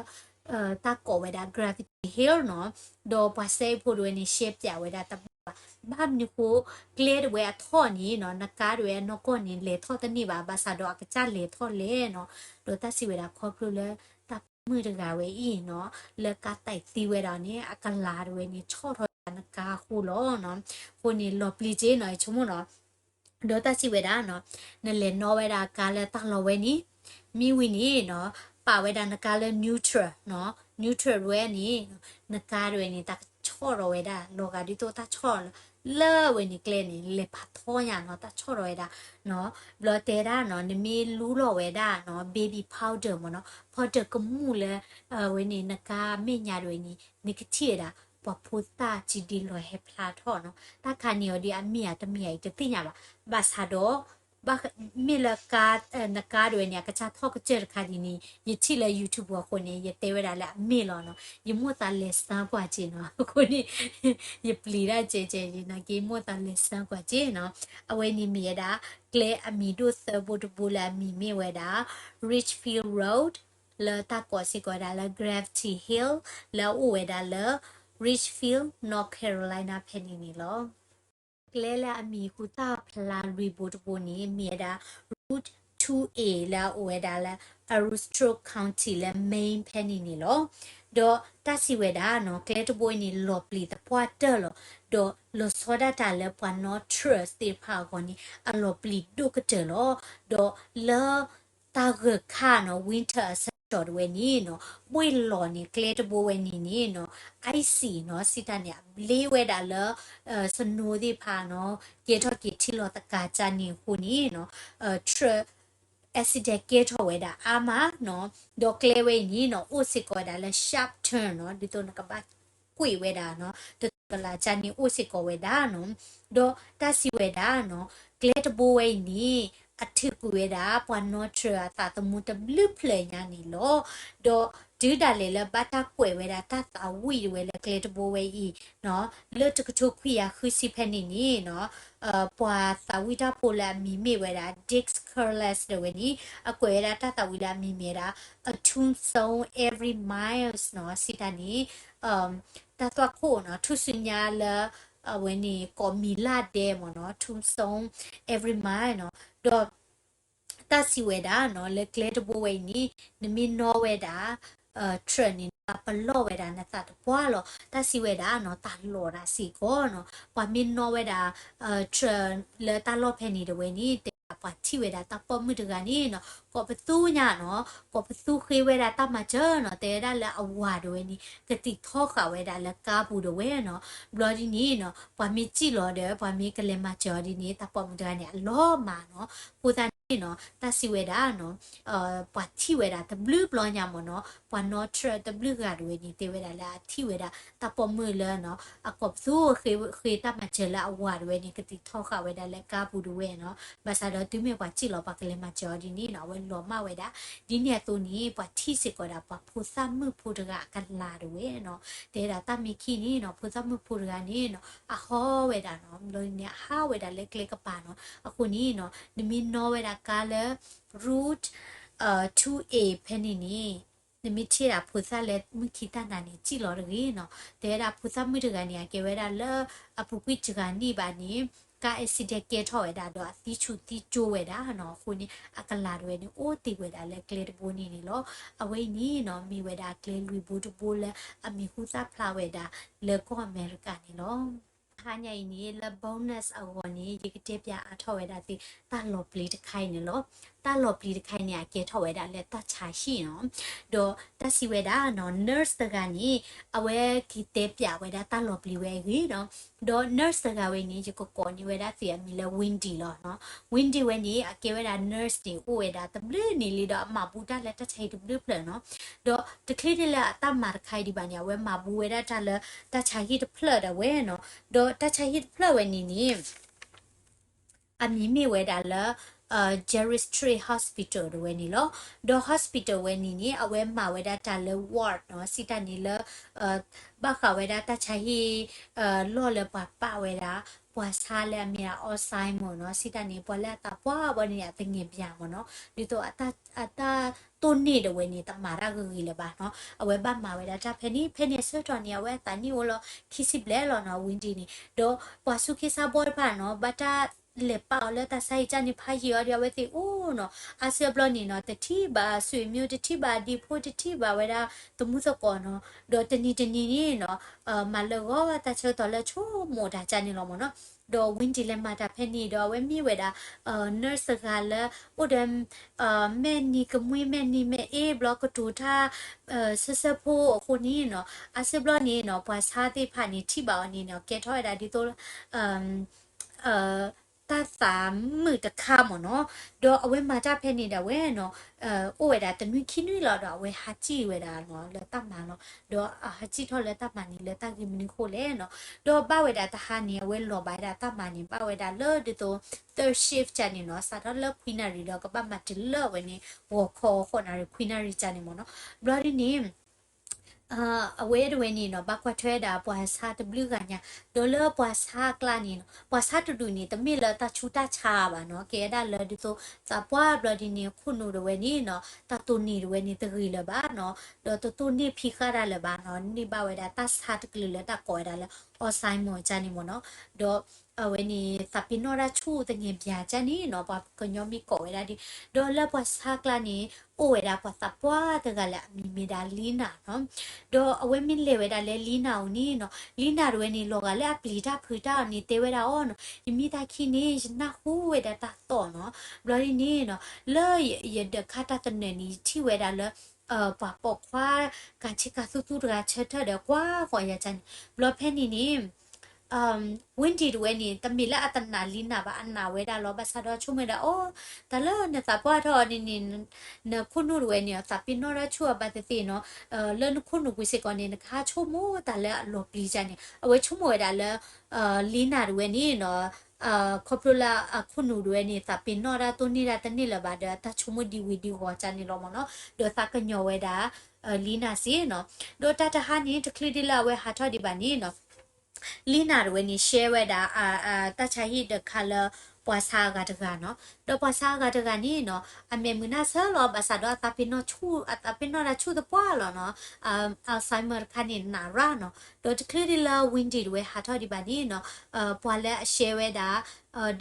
တၢ်ကိးဝဲဒၣ် Gravity Hill နီၤ, ဒီးပှၤစဲအ့ၣ်ဖိတဝဲန့ၣ် ရှဲပၠးဝဲဒၣ်တဘၣ်ဘၣ်. ဘၣ်မနုၤဃိ ကျဲတဝဲအထီၣ်န့ၣ်နီၤ နကါတဝဲအနီၢ်ကီၢ်န့ၣ် လဲၤထီၣ်တန့ၢ်ဘၣ်, ဘၣ်ဆၣ်ဒီးအကစၢ်လဲၤထီၣ်လဲၣ်နီၤ. ဒီးတၢ်စံးဝဲဒၣ်ခီဖျိလၢ တၢ်ပိာ်မုၣ်တဂၤဝဲအံၤနီၤ လၢကါတဲသံဝဲဒၣ်န့ၣ် အကလၤတဝဲန့ၣ် ဆီၣ်ထီၣ်ဝဲဒၣ်နကါအဃိလီၤနီၤ. အဃိန့ၣ် လီၤပျံၤက့ၤနီၤ ယဆိကမိၣ်နီၤ. ဒီးတၢ်စံးဝဲဒၣ်နီၤ နလဲၤနီၣ်ဝဲဒၣ်ကါလၢတၢ်လီၢ်ဝဲန့ၣ် မ့ၢ်ဝံၤန့ၣ်နီၤ ပာ်ဝဲဒၣ်နကါလၢ neutral နီၤ, neutral ဝဲန့ၣ် နကါတဝဲန့ၣ် တၢ်ကဆီၣ်ထီၣ်ဝဲဒၣ် လီၤဂာ်ဒ်သိးတၢ်ဆီၣ်လီၤ လၢဝဲန့ၣ်ကျဲန့ၣ် လဲၤဖးထီညါနီၤ တၢ်ဆီၣ်ထီၣ်ဝဲဒၣ်နီၤ. ဘျီတဲဒၣ်နီၤ နမ့ၢ်လူလီၤဝဲဒၣ်နီၤ baby powder မ့ၢ်နီၤ powder ကမူၣ်လၢ ဝဲန့ၣ် နကါမဲာ်ညါတဝဲန့ၣ် နကထံၣ်ဝဲဒၣ် ပှၤဖိသၣ်စံးဒ်လီၤဟဲဖျါထီၣ်နီၤ. တၢ်ခါန့ၣ်အီၤဒီးအမ့ၢ်ဧါတမ့ၢ်ဧါ ယတသ့ၣ်ညါဘၣ်. ဘၣ်ဆၣ်ဒီး ဘၣ်မ့ၢ်လၢကါ နကါတဝဲန့ၣ် အကစၢ်ထီၣ်ကစၢၢ်တခါဒ်န့ၣ် ယထံၣ်လၢ YouTube အဃိန့ၣ် ယတဲဝဲဒၣ်လၢအမ့ၢ်လီၤနီၤ. ယမိၣ်သးလဲၤစၢကွၢ်က့နီၤ အဃိန့ၣ် ယပျံၤတၢ်ကဲကဲယနာ်က့ မိၣ်သးလဲၤစၢကွၢ်က့နီၤ. အဝဲန့ၣ်မ့ၢ်ဝဲဒၣ် ကျဲအမံၤဒိၣ်သၢဘိတဘိလၢအမံၤမ့ၢ်ဝဲဒၣ် Richfield Road လၢတၢ်ကိးစ့ၢ်ကီးဝဲဒၣ်လၢ Gravity Hill လၢအအိၣ်ဝဲဒၣ်လၢ Richfield, North Carolina ဖဲန့ၣ်န့ၣ်လီၤ. ကျဲလၢအမံၤဟူသၣ်ဖျါလွံၢ်ဘိတဘိန့ၣ် မ့ၢ်ဝဲဒၣ် Route two A လၢအအိၣ်ဝဲဒၣ်လၢ Aroostook County လၢ Maine ဖဲန့ၣ်န့ၣ်လီၤ. ဒီးတၢ်စံးဝဲဒၣ်နီၤ ကျဲတဘိအံၤန့ၣ် လီၤပျံၤသပှၢ်တၢၢ်လီၤ. ဒီးလီၤဆီဒၣ်တၢ်လၢပှၤနီၣ်ထြၢၣ်သ့ၣ်တဖၣ်အဂီၢ်န့ၣ် အလီၤပျံၤဒိၣ်ကတၢၢ်လီၤ. ဒီးလၢ တၢ်ဂၢၢ်ခါနီၤ winter အဆၢကတီၢ်တဝဲန့ၣ်နီၤ ဘှ့ၣ်လီၤန့ၣ် ကျဲတဘိဝဲန့ၣ်န့ၣ်နီၤ icy နီၤ စံးတၢ်န့ၣ် အဘျ့ဝဲဒၣ်လၢ snow သ့ၣ်တဖၣ်နီၤ ကဲထီၣ်က့ၤထံလီၤသကၤကၢ်န့ၣ်အဃိန့ၣ်နီၤ ထြၢၣ် accident ကဲထီၣ်ဝဲဒၣ်အါမးနီၤ. ဒီးကျဲဝဲအံၤန့ၣ်နီၤ အိၣ်စ့ၢ်ကီးဝဲဒၣ်လၢ sharp turn နီၤ ဒ်သိးနကဘၣ်ကွံာ်ဝဲဒၣ်နီၤ တကလးကၢ်န့ၣ်အိၣ်စ့ၢ်ကီးဝဲဒၣ်နီၤ. ဒီးတၢ်စံးဝဲဒၣ်နီၤ ကျဲတဘိဝဲအံၤန့ၣ် အထုးကွံာ်ဝဲဒၣ် ပှၤနီၣ်ထြၢၣ်အသးသမူတဘျုးဖျၢၣ်ညါန့ၣ်လီၤ. ဒီးတုၤဒၣ်လဲာ်လၢဘၣ်တၢ်ကွဲးဝဲဒၣ် တၢ်သးဝံၣ်တဝဲလၢကျဲတဘိဝဲအံၤနီၤ လၢတကထိခွံကယၤဃုဆံဖဲန့ၣ်န့ၣ်နီၤ ပှၤသးဝံၣ်တၢ်ဖိလၢအမံၤမ့ၢ်ဝဲဒၣ် Dix Curless တဝဲန့ၣ် အကွဲးဝဲဒၣ်တၢ်သးဝံၣ်လၢအမံၤမ့ၢ်ဝဲဒၣ် a tombstone every miles နီၤ စံးတၢ်န့ၣ် တၢ်သွၣ်ခိၣ်နီၤ ထူၣ်စုညါလၢ အဝဲန့ၣ် ကိးမံၤလၢ်ဒဲမ့ၢ်နီၤ tombstone every mile နီၤ. ဒီး တၢ်စံးဝဲဒၣ်နီၤ လၢကျဲတဘိဝဲအံၤန့ၣ် နမ့ၢ်နီၣ်ဝဲဒၣ် ထြၢၣ်န့ၣ် နဘၣ်ပလီၢ်ဝဲဒၣ်နသးတပှၢ်လီၤ. တၢ်စံးဝဲဒၣ်နီၤ တၢ်လီၤဒၣ်စ့ၢ်ကီးနီၤ ပှၤမ့ၢ်နီၣ်ဝဲဒၣ် ထြၢၣ်လၢတၢ်လီၢ်ဖဲန့ၣ်တဝဲန့ၣ် တဲဒၣ်ပှၤထံၣ်ဝဲဒၣ်တၢ်ပိာ်မုၣ်တဂၤန့ၣ်နီၤ ကိးပသူညါနီၤ ကိးပသူဃ့ဝဲဒၣ်တၢ်မၤစၢၤနီၤ တဲဝဲဒၣ်လၢအဝၤတဝဲန့ၣ် ကသံၣ်ထီဃာ်ဝဲဒၣ်လၢကါပူၤတဝဲနီၤ. ဘျီဒ်န့ၣ်နီၤ ပှၤမ့ၢ်စံၣ်လီၤဒီး ပှၤမ့ၢ်ကလဲၤမၤစၢၤအီၤဒ်န့ၣ် တၢ်ပိာ်မုၣ်တဂၤန့ၣ် အလီၤမၢ်နီၤ. အဃိသတးန့ၣ်နီၤ တၢ်စံးဝဲဒၣ်နီၤ ပှၤထံၣ်ဝဲဒၣ်တဘျုးဘျီညါမ့ၢ်နီၤ ပှၤနီၣ်ထြၢၣ်တဘျုးဂၤတဝဲန့ၣ် တဲဝဲဒၣ်လၢအထံၣ်ဝဲဒၣ် တၢ်ပိာ်မုၣ်လၢနီၤ အကိးပသူ ဃ့တၢ်မၤစၢၤလၢအဝၤတဝဲန့ၣ် ကသံၣ်ထီဃာ်ဝဲဒၣ်လၢကါပူၤတဝဲနီၤ. ဘၣ်ဆၣ်ဒီးတုၤမ့ၢ်ပှၤစံၣ်လီၤ ပှၤကလဲၤမၤစၢၤအီၤဒ်န့ၣ်နီၤ အဝဲလီၤမၢ်ဝဲဒၣ်. ဒ်န့ၣ်အသိးန့ၣ် ပှၤထံၣ်စ့ၢ်ကီးဒၣ် ပှၤဖိသၣ်မုၣ်ဖိတဂၤအကလၤတဝဲနီၤ. တဲဒၣ်တၢ်မ့ၢ်ခံန့ၣ်နီၤ ဖိသၣ်မုၣ်ဖိတဂၤန့ၣ်နီၤ အဟီဝဲဒၣ်နီၤ ဘျီဒ်န့ၣ် အဟးဝဲဒၣ်လၢကျဲကပၤနီၤ. အဃိန့ၣ်နီၤ နမ့ၢ်နီၣ်ဝဲဒၣ်ကါလၢ Route two A ဖဲန့ၣ်န့ၣ် နမ့ၢ်ထံၣ်ဒၣ်ဖိသၣ်လၢမုၢ်ခံတၢ်နၤန့ၣ် စံၣ်လီၤတဂ့ၤနီၤ. တဲဝဲဒၣ်ဖိသၣ်မုၣ်တဂၤန့ၣ် အကဲဝဲဒၣ်လၢ အပူၤကွံာ်တဂၤန့ၣ်ဘၣ်န့ၣ် ကါ accident ကဲထီၣ်ဝဲဒၣ်ဒီးအသံဆူၣ်သံကၠိဝဲဒၣ်နီၤ. အဃိန့ၣ် အကလၤတဝဲန့ၣ် အိၣ်တ့ၢ်ဝဲဒၣ်လၢကျဲတဘိန့ၣ်န့ၣ်လီၤ. အဝဲအံၤန့ၣ်နီၤ မ့ၢ်ဝဲဒၣ်ကျဲလွံၢ်ဘိတဘိလၢအမံၤဟူသၣ်ဖျါဝဲဒၣ်လၢကီၢ်အမဲရကၤန့ၣ်လီၤ. တဟါညါအံၤန့ၣ် လၢ bonus အဂီၢ်န့ၣ် ယကတဲပၠးအါထီၣ်ဝဲဒၣ်သု တၢ်လီၤပျံၤတခါအံၤန့ၣ်လီၤ. တၢ်လီၤပျံၤတခါအံၤန့ၣ် အကဲထီၣ်ဝဲဒၣ်လၢတၢ်ဆါဟံၣ်နီၤ. ဒီးတၢ်စံးဝဲဒၣ်နီၤ nurse တဂၤန့ၣ် အဝဲက့ၤတဲပၠးဝဲဒၣ်တၢ်လီၤပျံၤဝဲအဂ့ၢ်နီၤ. ဒီး nurse တဂၤဝဲန့ၣ် ယကကိးန့ၢ်ဝဲဒၣ်သုအမံၤလၢ Wendy လီၤနီၤ. Wendy ဝဲန့ၣ် အကဲဝဲဒၣ် nurse န့ၣ် အိၣ်ဝဲဒၣ်တဘျုးနံၣ်လံဒီးအမၤဘူတၢ်လၢတၢ်ဆါဟံၣ်တဘျုးဖျၢၣ်နီၤ. ဒီးတချုးဒံးလၢအတၢ်မၤတခါအံၤဒံးဘၣ်န့ၣ် အဝဲမၤဘူဝဲဒၣ်တၢ်လၢတၢ်ဆါဟံၣ်တဖျၢၣ်ဒၣ်ဝဲနီၤ. ဒီးတၢ်ဆါဟံၣ်တဖျၢၣ်ဝဲန့ၣ်န့ၣ် အမံၤမ့ၢ်ဝဲဒၣ်လၢ Geriatric Hospital တဝဲန့ၣ်လီၤ. ဒီး hospital ဝဲန့ၣ်န့ၣ် အဝဲမၤဝဲဒၣ်တၢ်လၢ ward နီၤ စံးတၢ်န့ၣ်လၢ ဘၣ်ဃးဝဲဒၣ်တၢ်ဆါဟံၣ် လီၢ်လၢပှၤပာ်ဝဲဒၣ် ပှၤဆါလၢအမ့ၢ်ဒၣ် Alzheimer နီၤ စံးတၢ်န့ၣ် ပှၤလၢအသးပှၢ်ဘီန့ၣ် အသငဲးဘၠၣ်မ့ၢ်နီၤ ဒ်သိး အတၢ်တိၢ်နီၣ်တဝဲန့ၣ် တမၤတၢ်ဂ့ၤဂ့ၤလၢၤဘၣ်နီၤ အဝဲဘၣ်မၤဝဲဒၣ်တၢ်ဖဲန့ၣ် ဖဲန့ၣ်အဆၢကတီၢ်န့ၣ် အဝဲအသးနံၣ်အိၣ်လီၤ ခံဆံဘျဲၣ်လီၤနီၤ Wendy န့ၣ် ဒီးပှၤဆူၣ်က့သးဘီတဖၣ်နီၤ ဘၣ်တၢ် လဲၤပာ်အီၤလၢတၢ်ဆါဟံၣ်ကၢ်န့ၣ် ဖးယံာ်အီၤဒီး အဝဲသ့ၣ်အိၣ်နီၤ, အါစုအဘျီန့ၣ်နီၤ တထံၣ်ဘၣ်ဆွေမျိုး တထံၣ်ဘၣ်ဒံဖိ တထံၣ်ဘၣ်ဝဲဒၣ် သမူသကိးနီၤ, ဒီးတနံၤတနံၤန့ၣ်နီၤ မၤလၢာ်ဂီၤတၢ်ဆၢကတီၢ်လၢဆိကမိၣ်တၢ်ကၢ်န့ၣ်လီၤမ့ၢ်နီၤ, ဒီး Wendy လဲၤမၤတၢ်ဖဲန့ၣ်ဒီး အဝဲမ့ၢ်ဝဲဒၣ် nurse တဂၤလၢ အိၣ်ဒီး မဲာ်နံၤကမှံ မဲာ်နံၤမဲာ်အ့ဘျီကတိၤတၢ် ဆၢဆၢဖိအဃိန့ၣ်နီၤ, အါစုဘျီန့ၣ်နီၤ ပှၤဆါသ့ၣ်တဖၣ်န့ၣ် ထံၣ်ဘၣ်အီၤန့ၣ်နီၤ ကဲထီၣ်ဝဲဒၣ်ဒ်သိး တၢ်သးမုာ်တခါမ့ၢ်နီၤ, ဒီးအဝဲမၤတၢ်ဖဲန့ၣ်ဒၣ်ဝဲနီၤ အိၣ်ဝဲဒၣ်တနွံခံနွံလီၤဒီး အဝဲဟးစံၣ်ဝဲဒၣ်နီၤ လၢတၢ်မၤလီၤ, ဒီးအဟးစံၣ်ထီၣ်လၢတၢ်မၤန့ၣ် လၢတၢ်ဂ့ၢ်မနုၤအဃိလဲၣ်နီၤ, ဒီးဘၣ်ဝဲဒၣ်တဟါန့ၣ် အဝဲလီၤဘၣ်ဝဲဒၣ်တၢ်မၤန့ၣ် ဘၣ်ဝဲဒၣ်လၢဒ်သိး third shift ကၢ်န့ၣ်နီၤ စးထီၣ်လၢခွံနၣ်ရံၣ်ဒီး ကဘၣ်မၤတုၤလၢအဝဲန့ၣ် ဂီၤခီဃိးနၣ်ရံၣ် ခွံနၣ်ရံၣ်ကၢ်န့ၣ်မ့ၢ်နီၤ, ဘျီဒ်န့ၣ် အဝဲတဝဲန့ၣ်နီၤ ဘၣ်ကွၢ်ထွဲဒၣ်ပှၤဆါတဘျုးဂၤညါ, ဒီးလၢပှၤဆါအကျါန့ၣ်နီၤ ပှၤဆါတဒူၣ်န့ၣ် တမ့ၢ်လၢတၢ်ဆူးတၢ်ဆါဘၣ်နီၤ, ကဲဒၣ်လၢဒ်သိး သးပှၢ်ဘျီဒ်န့ၣ် ခိၣ်နူာ်တဝဲန့ၣ်နီၤ တၢ်တိၢ်နီၣ်တဝဲန့ၣ် တဂ့ၤလၢၤဘၣ်နီၤ, ဒီးတတိၢ်နီၣ်ဖံးဃာ်တၢ်လၢၤဘၣ်နီၤ, န့ၢ်ဘၣ်ဝဲဒၣ်တၢ်ဆါတကလုာ်လၢတၢ်ကိးဝဲဒၣ်လၢ Alzheimer ကၢ်န့ၣ်မ့ၢ်နီၤ, ဒီး အဝဲန့ၣ် သးပ့ၤနီၣ်တၢ်ဆူၣ်သညါပၠးကၢ်န့ၣ်နီၤ ပှၤကညီမ့ၢ်ကိးဝဲဒၣ်ဒ်, ဒီးလၢပှၤဆါအကျါန့ၣ် အိၣ်ဝဲဒၣ်ပှၤသးပှၢ်တဂၤလၢအမံၤမ့ၢ်ဒၣ် Lena နီၤ, ဒီးအဝဲမ့ၢ်လဲၤဝဲဒၣ်လၢ Lena အအိၣ်န့ၣ်နီၤ Lena တဝဲန့ၣ် လီၤဂာ်လၢအပျံၤတၢ်ဖုးတၢ်အီၤန့ၣ် တဲဝဲဒၣ်အီၤနီၤ ယမ့ၢ်တၢ်ခံန့ၣ် ယနၢ်ဟူဝဲဒၣ်တၢ်သီၣ်နီၤ, ဘျီဒ်န့ၣ်နီၤ လၢယဒၢးခါတၢ်သနၢၣ်န့ၣ် ယထံၣ်ဝဲဒၣ်လၢ ပှၤပိာ်ခွါ ကးဆ့ကၤသူသူတဂၤဆၢထၢၣ်ဒီး ကွၢ်ဃီၤယၤကၢ်န့ၣ်, ဘျီဖဲန့ၣ်န့ၣ် Wendy တဝဲန့ၣ် တမ့ၢ်လၢအတနာ် Lena ဘၣ် အနာ်ဝဲဒၣ်လီၤ, ဘၣ်ဆၣ်ဒီးဆိကမိၣ်ဝဲဒၣ် အိ တၢ်လၢနသးပှၢ်ထီၣ်အီၤန့ၣ်န့ၣ် နခိၣ်နူာ်တဝဲန့ၣ် သးပ့ၤနီၣ်တၢ်ဆူၣ်အဘၣ်သ့ၣ်သ့ၣ်နီၤ, လၢနခိၣ်နူာ်ကွံာ်စ့ၢ်ကီးန့ၣ် နကဟးဆိကမိၣ်တၢ်လၢအလီၤပျံၤကၢ်န့ၣ်, အဝဲဆိကမိၣ်ဝဲဒၣ်လၢ Lena တဝဲန့ၣ်နီၤ ခီဖျိလၢအခိၣ်နူာ်တဝဲန့ၣ် သးပ့ၤနီၣ်တၢ်တိၢ်နီၣ်တၢ်တန့ၢ်လၢၤဘၣ်ဒီး တၢ်ဆိကမိၣ်ဒံဝံၤဒံဂီၤကၢ်န့ၣ်လီၤမ့ၢ်နီၤ, ဒီးသးကညီၤဝဲဒၣ် Lena စ့ၢ်နီၤ, ဒီးတၢ်တဟါန့ၣ် တချုးဒ်လၢအဝဲဟးထီၣ်ဒံးဘၣ်န့ၣ်နီၤ Lena တဝဲန့ၣ် share ဝဲဒၣ် တၢ်ဆါဟံၣ်ဒၢးခါလၢ ပှၤဆါအဂၤတဂၤနီၤ, ဒီးပှၤဆါအဂၤတဂၤန့ၣ်နီၤ အမဲာ်မုာ်နၢ်ဆၢလီၤ, ဘၣ်ဆၣ်ဒီးအသးပ့ၤနီၣ်ဆူၣ် အသးပ့ၤနီၣ်တၢ်ဆူၣ်သပှၢ်လီၤနီၤ, Alzheimer တခါန့ၣ် နးရၣ်နီၤ, ဒီးတချုးဒ်လၢ Wendy တဝဲဟးထီၣ်ဒံးဘၣ်န့ၣ်နီၤ ပှၤလၢအ share ဝဲဒၣ်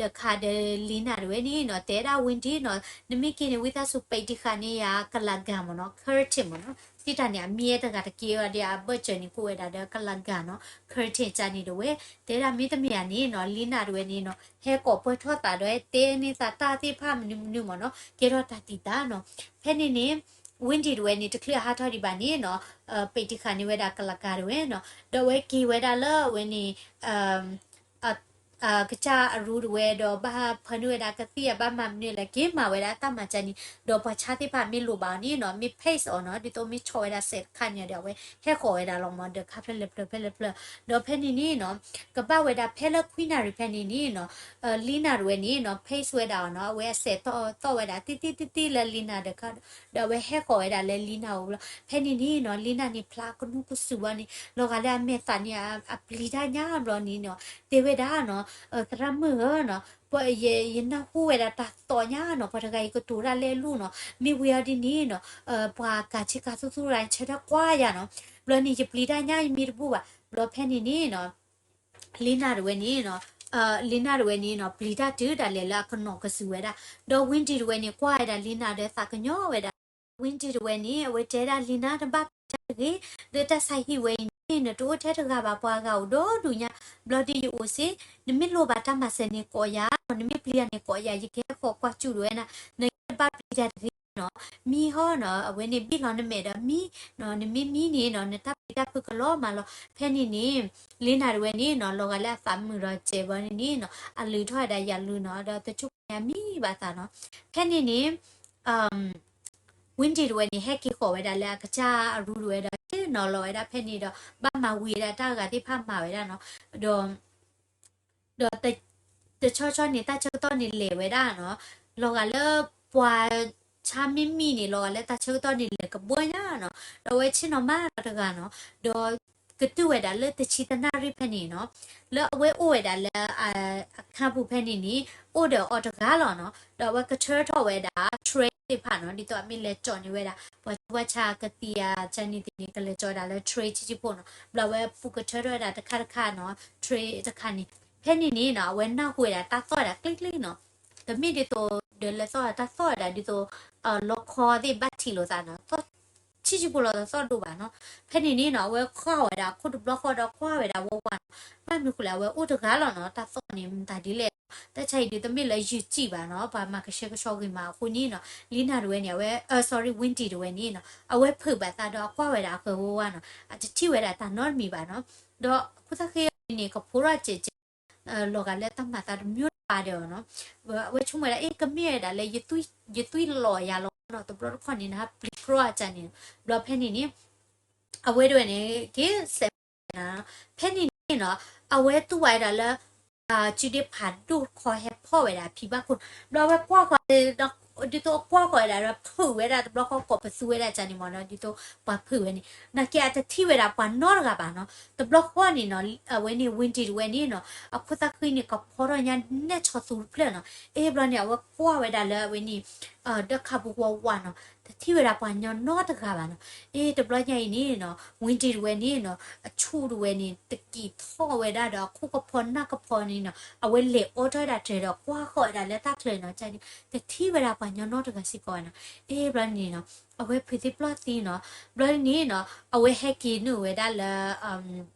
ဒၢးခါဒီး Lena တဝဲန့ၣ်နီၤ တဲဒၣ် Wendy နီၤ နမ့ၢ်က့ၤန့ၣ် ဝံသးစူၤ ပိတ်တခါန့ၣ်ယၤ ကလးဂၤမ့ၢ်နီၤ curtain မ့ၢ်နီၤ, စံးတၢ်န့ၣ် အမံၤတဂၤတက့ၢ်အီၤဒီး အဘၢၣ်စၢၤန့ၣ် ကိးဝဲဒၣ်ဒီးကလးဂၤနီၤ curtain ကၢ်န့ၣ်တဝဲ, တဲဒၣ်မ့တမ့ၢ်ဧါန့ၣ်နီၤ Lena တဝဲန့ၣ်နီၤ ဟဲကိးပှဲၤထီၣ်သးဒီး ဟဲတဲန့ၢ်သးတၢ်သ့ၣ်တဖၣ်မနုၤမနုၤမ့ၢ်နီၤ ကဲထီၣ်တၢ်တံာ်တာ်နီၤ, ဖဲန့ၣ်န့ၣ် Wendy တဝဲန့ၣ် တချုးအဟးထီၣ်ဒံးဘၣ်န့ၣ်နီၤ ပိတ်တခါန့ၣ်ဝဲဒၣ်ကလးဂၤတဝဲနီၤ, ဒီးအဝဲက့ၤဝဲဒၣ်လၢအဝဲန့ၣ် ကစၢ်အရူတဝဲဒီး ဘၣ်ဖၢနုာ်ဝဲဒၣ်ကသံၣ်အဘၣ်မၤမနုၤလဲၣ် က့ၤမၤဝဲဒၣ်တၢ်မၤကၢ်န့ၣ်, ဒီးပှၤဆါသ့ၣ်တဖၣ်မ့ၢ်လိၣ်ဘၣ်အီၤန့ၣ်နီၤ မ့ၢ် paste အီၤနီၤ ဒ်သိးမ့ၢ်ဆီၣ်ဝဲဒၣ်စဲးတခါန့ၣ်ဒီး အဝဲဟဲဃီၤဝဲဒၣ်လီၤမ့ၢ် ဒၢးခါဖျၢၣ်လဲၤဖျၢၣ်ဖဲလဲၤဖျၢၣ်, ဒီးဖဲန့ၣ်န့ၣ်နီၤ ကဘၣ်ဝဲဒၣ်ဖဲလၢခွံနၣ်ရံၣ်ဖဲန့ၣ်န့ၣ်နီၤ Lena တဝဲန့ၣ်နီၤ paste ဝဲဒၣ်အီၤနီၤ အဝဲအစဲးသီၣ်ဝဲဒၣ်တံၢ်တံၢ်တံၢ်တံၢ်လၢ Lena ဒၢးခါ ဒီးအဝဲဟဲဃီၤဝဲဒၣ်လၢ Lena အအိၣ်လီၤ, ဖဲန့ၣ်န့ၣ်နီၤ Lena န့ၣ် ဖျါကနူၤကစူၤဝဲန့ၣ် လီၤဂာ်လၢအမဲာ်သးန့ၣ် အပျံၤတၢ်ညါဘျီန့ၣ်နီၤ တဲဝဲဒၣ်နီၤ သရၣ်မုၣ်ဧၢနီၤ ယနၢ်ဟူဝဲဒၣ်တၢ်သီၣ်ညါနီၤ ပှၤတဂၤအံၤကတိၤတၢ်လၢအလိၤနီၤ မ့ၢ်ဝံၤအီၤဒ်န့ၣ်နီၤ ပှၤကးဆ့ကၤသူသူတဂၤဆၢထၢၣ်ကွၢ်ယၤနီၤ ဘျီန့ၣ် ယပျံၤတၢ်ညါယမံတဘူၣ်ဘၣ် ဘျီဖဲန့ၣ်န့ၣ်နီၤ Lena တဝဲန့ၣ်နီၤ Lena တဝဲန့ၣ်နီၤ ပျံၤတၢ်တုၤဒၣ်လဲာ်လၢအကနိးကစုာ်ဝဲဒၣ်, ဒီး Wendy တဝဲန့ၣ် ကွၢ်ဝဲဒၣ် Lena ဒီးသးကညီၤဝဲဒၣ်, Wendy တဝဲန့ၣ် အဝဲတဲဒၣ် Lena တဘၣ်ပျံၤတၢ်တဂ့ၤ, လၢတၢ်ဆါဟံၣ်ဝဲအံၤန့ၣ် နတအိၣ်ထဲတဂၤဘၣ် ပှၤဂၤအိၣ်ဒီဒူၣ်ညါ, ဘျီဒ်ယအိၣ်စ့ၢ်, နမ့ၢ်လိၣ်ဘၣ်တၢ်မၤစၢၤန့ၣ်ကိးယၤနီၤ, နမ့ၢ်ပျံၤယၤန့ၣ်ကိးယၤ, ယကဟဲဃီၤကွၢ်စူၣ်တဝဲနၤ, နတဘၣ်ပျံၤတၢ်တဂ့ၤနီၤ, မံဟီနီၤ, အဝဲန့ၣ်ဘံၣ်လီၤနမဲာ်ဒီးမံ, နမ့ၢ်မံန့ၣ်နီၤ နတၢ်ပျံၤတၢ်ဖုးကလီၤမးလီၤ, ဖဲန့ၣ်န့ၣ် Lena တဝဲန့ၣ်နီၤ လီၤဂာ်လၢအသးမုာ်ဒီးစဲးဘျီန့ၣ်န့ၣ်နီၤ အလုၢ်ထီၣ်ဝဲဒၣ်ယၤလုၢ်နီၤ ဒီးတဆိကမိၣ်ညါမံဘၣ်သးနီၤ, ဖဲန့ၣ်န့ၣ် Wendy တဝဲန့ၣ် ဟဲက့ၤဃီၤဝဲဒၣ်လၢအကစၢ်အရူတဝဲဒီး ဆ့ၣ်နီၤလီၤဝဲဒၣ်ဖဲန့ၣ်ဒီး ဘၣ်မၤဝံၤဝဲဒၣ်တၢ်အဂၤသ့ၣ်တဖၣ်မၤဝဲဒၣ်နီၤ, ဒီး ဒီး တဆီဆီန့ၣ် တၢ်ဆၢကတီၢ်န့ၣ်လဲၤဝဲဒၣ်နီၤ, လီၤဂာ်လၢပှၤဆါမ့ၢ်မံန့ၣ် လီၤဂာ်လၢတၢ်ဆၢကတီၢ်န့ၣ်လဲၤကဘှီညါနီၤ, ဒီးအဝဲဆ့ၣ်နီၤမးဒီးတဂၤနီၤ, ဒီးကတုၤဝဲဒၣ်လၢတဆံတနၣ်ရံၣ်ဖဲန့ၣ်နီၤ, လၢအဝဲအိၣ်ဝဲဒၣ်လၢ အခါပူၤဖဲန့ၣ်န့ၣ် အိၣ်ဒီးအီၤတဂၤလီၤနီၤ, ဒီးအဝဲကထၢထီၣ်ဝဲဒၣ် tray သ့ၣ်တဖၣ်နီၤ, ဒ်သိးအမ့ၢ်လဲၤကၠီန့ၢ်ဝဲဒၣ် ပှၤဆူးပှၤဆါကသံၣ်ဧါ ကန့ၣ်သ့ၣ်န့ၣ် ကလဲၤကၠီဒၣ်လၢ tray ဆံးဆံးဖိနီၤ, ဘျီအဝဲပူၤကထၢထီၣ်ဝဲဒၣ်တခါတခါနီၤ, tray တခါန့ၣ် ဖဲန့ၣ်န့ၣ်နီၤ အဝဲနၢ်ဟူဝဲဒၣ်တၢ်သီၣ်ဝဲဒၣ်ကျ့ကျ့နီၤ, တမ့ၢ်ဒ်သိး ဒၢးလဲၤသီၣ်ဝဲတၢ်သီၣ်ဝဲဒၣ်ဒ်သိး လီခီသ့ၣ်ဘၣ်ထံးလိာ်သးနီၤ, ဆံးဆံးဖိလီၤသီၣ်ဒိၣ်ဘၣ်နီၤ. ဖဲန့ၣ်န့ၣ်နီၤ အဝဲဃၣ်ဝဲဒၣ်အခိၣ်တဘျီဃီဒီးကွၢ်ဝဲဒၣ်ဝဲဝဲနီၤ, ဘၣ်မနုၤဃိလဲၣ် အဝဲအိၣ်တဂၤလီၤနီၤ, တၢ်သီၣ်န့ၣ်မတၤဒ်လဲၣ်, တၢ်ဆါအံၤဒုးတမ့ၢ်လၢယုၢ်စံၣ်ဘၣ်နီၤ, ပှၤမၤကဆှဲကဆှီဂ့ၤမးအဃိန့ၣ်နီၤ, လံနၤတဝဲန့ၣ် အဝဲ sorry, ဝ့ဒံၣ်တဝဲန့ၣ်နီၤ အဝဲဖုးဘၣ်သးဒီးအကွၢ်ဝဲဒၣ်အဃၢၤဝဲဝဲနီၤ, အတထံၣ်ဝဲဒၣ်တၢ်နီတမံၤဘၣ်နီၤ. ဒီးအခိၣ်သၣ်ဃ့အံၤန့ၣ် ကဖိထီၣ်စဲးစဲး လီၤဂာ်လၢတၢ်မၤသးတမံၤတပၤဒီးနီၤ, အဝဲဆိကမိၣ်ဝဲဒၣ် အ့ ကမ့ၢ်ဝဲဒၣ်လၢ ယသွံၣ်လီၤယၤလီၤနီၤ, တဘျီတခီၣ်န့ၣ် နဟးပျံၤကြီအကန့ၣ်, ဘျီဖဲန့ၣ်န့ၣ် အဝဲဒၣ်ဝဲန့ၣ် က့ၤစဲးဖဲန့ၣ်နီၤ, ဖဲန့ၣ်န့ၣ်နီၤ အဝဲတူၢ်ဝဲဒၣ်လၢ စုဒ့ဖးဒိၣ်ခီဟဲဖီၣ်ဝဲဒၣ်ဖံဘၣ်ခိၣ်, ဘျီအဝဲကွၢ်ဃီၤ ဒ်သိးအကွၢ်ဃီၤဝဲဒၣ်ဒီးဖုးဝဲဒၣ်တဘျီဃီကိးပသူဝဲဒၣ်ကန့ၣ်မ့ၢ်နီၤ, ဒ်သိးပှၤဖုးဝဲန့ၣ် နာ်က့အတထံၣ်ဝဲဒၣ်ပှၤနီတဂၤဘၣ်နီၤ. တဘျီဃီန့ၣ်နီၤ အဝဲန့ၣ် ဝ့ဒံၣ်တဝဲန့ၣ်နီၤ အခိၣ်သၣ်ဃံန့ၣ် ကဖီထီၣ်ညါနဲၣ်ဆီသူတဖျၢၣ်နီၤ. အ့ ဘျီန့ၣ် အဝဲကွၢ်ဝဲဒၣ်လၢအဝဲန့ၣ် ဒီးခးပူၤဝးဝးနီၤ, တထံၣ်ဝဲဒၣ်ပှၤညီနီတဂၤဘၣ်နီၤ. အ့ တဘျီညါအံၤန့ၣ်နီၤ ဝ့ဒံၣ်တဝဲန့ၣ်နီၤ အဆူၣ်တဝဲန့ၣ် တက့ၤထီၣ်ဝဲဒၣ်ဒီးအခိၣ်ကဖီနၢ်ကဖီန့ၣ်နီၤ, အဝဲလဲၤအိးထီၣ်ဝဲဒၣ်တြဲၤဒီးကွၢ်ဃီၤဝဲဒၣ်လၢတၢ်ချၢနီၤ, တထံၣ်ဝဲဒၣ်ပှၤညီနီတဂၤစ့ၢ်ကီးဘၣ်နီၤ. အ့ ဘျီန့ၣ်နီၤ အဝဲဖုးသ့ၣ်ပျီၢ်သံနီၤ, ဘျီန့ၣ်နီၤ အဝဲဟဲက့ၤနုာ်ဝဲဒၣ်လၢ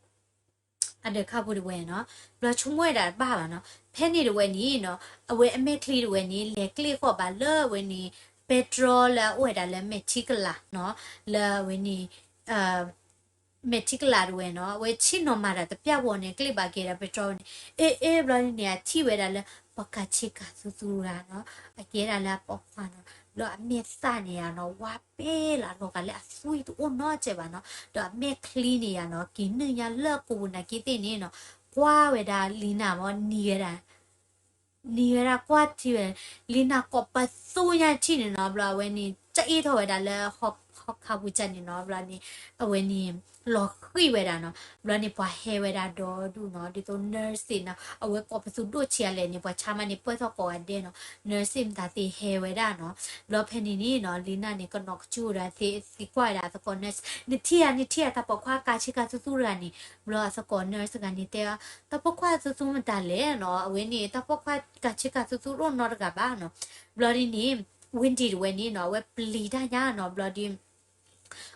အဒၢးခးပူၤတဝဲနီၤ, ဘျီဆိကမိၣ်ဝဲဒၣ်တဘၣ်ဘၣ်နီၤ. ဖဲန့ၣ်တဝဲန့ၣ်နီၤ အဝဲအမဲာ်ချံတဝဲန့ၣ် လဲၤကျ့ၣ်ဃီၤဘၣ်လၢအဝဲန့ၣ် ပဲတြီလၢအအိၣ်ဝဲဒၣ်လၢမဲာ်ထံကလၤနီၤ, လၢအဝဲန့ၣ် မဲာ်ထံကလၤတဝဲနီၤ, အဝဲဆ့ၣ်နီၤမၤတၢ်တပျၢ်ဝီၤန့ၣ် ကျ့ၣ်ဘၣ်က့ၤဒီးပဲတြီဝဲန့ၣ်, အ့ အ့ ဘျီန့ၣ် အထံၣ်ဝဲဒၣ်လၢ ပှၤကးဆ့ကၤသူသူတဂၤနီၤ, အကဲဒၣ်လၢအပိာ်ခွါနီၤ, ဘျီအမဲာ်သၣ်န့ၣ်ယါနီၤ ဝါပဲလၢအလီၤဂာ်လၢအသွံၣ်တအိၣ်နီတစဲးဘၣ်နီၤ, ဒီးအမဲာ်ချံန့ၣ်ယါနီၤ က့ၤနုာ်ညါလၢကိာ်ပူၤနာ်က့သ့ၣ်န့ၣ်နီၤ, ကွၢ်ဝဲဒၣ်လံနၤမ့ၢ်နံၤဝဲဒၣ် နံၤဝဲဒၣ်ကွၢ်ထံဝဲ, လံနၤကိးပသူညါထံၣ်န့ၣ်နီၤ, ဘျီအဝဲန့ၣ် ကအ့ၣ်ထီၣ်ဝဲဒၣ်လၢ ဟီခးပူၤကန့ၣ်နီၤ, ဘျီန့ၣ် အဝဲန့ၣ် လီၤဃံၣ်ဝဲဒၣ်နီၤ, ဘျီန့ၣ် ပှၤဟဲဝဲဒၣ်ဒီဒူၣ်နီၤ, ဒ်သိး nurse သ့ၣ်နီၤ, အဝဲကိးပသူဒိၣ်ဆံးအါလဲၣ်န့ၣ် ပှၤဆါမးန့ၣ် ပၢၢ်ထီၣ်ကိးဂၤဒဲးနီၤ, nurse သ့ၣ်မတၤသ့ၣ်ဟဲဝဲဒၣ်နီၤ, ဘျီဖဲန့ၣ်န့ၣ်နီၤ လံနၤန့ၣ် ကနိးကစူၣ်ဒီးသံကွၢ်ဝဲဒၣ်အသကိး nurse, နထံၣ်ဧါ နထံၣ်ဧါ တၢ်ပိာ်ခွါကးဆ့ကၤသူသူတဂၤန့ၣ်, ဘျီအသကိး nurse တဂၤန့ၣ်တဲအီၤ, တၢ်ပိာ်ခွါသူသူမတၤလဲၣ်နီၤ, အဝဲန့ၣ် တၢ်ပိာ်ခွါကးဆ့ကၤသူသူတအိၣ်နီတဂၤဘၣ်နီၤ, ဘျီဒ်န့ၣ် ဝ့ဒံၣ်တဝဲန့ၣ်နီၤ အဝဲပျံၤတၢ်ညါနီၤ, ဘျီဒ်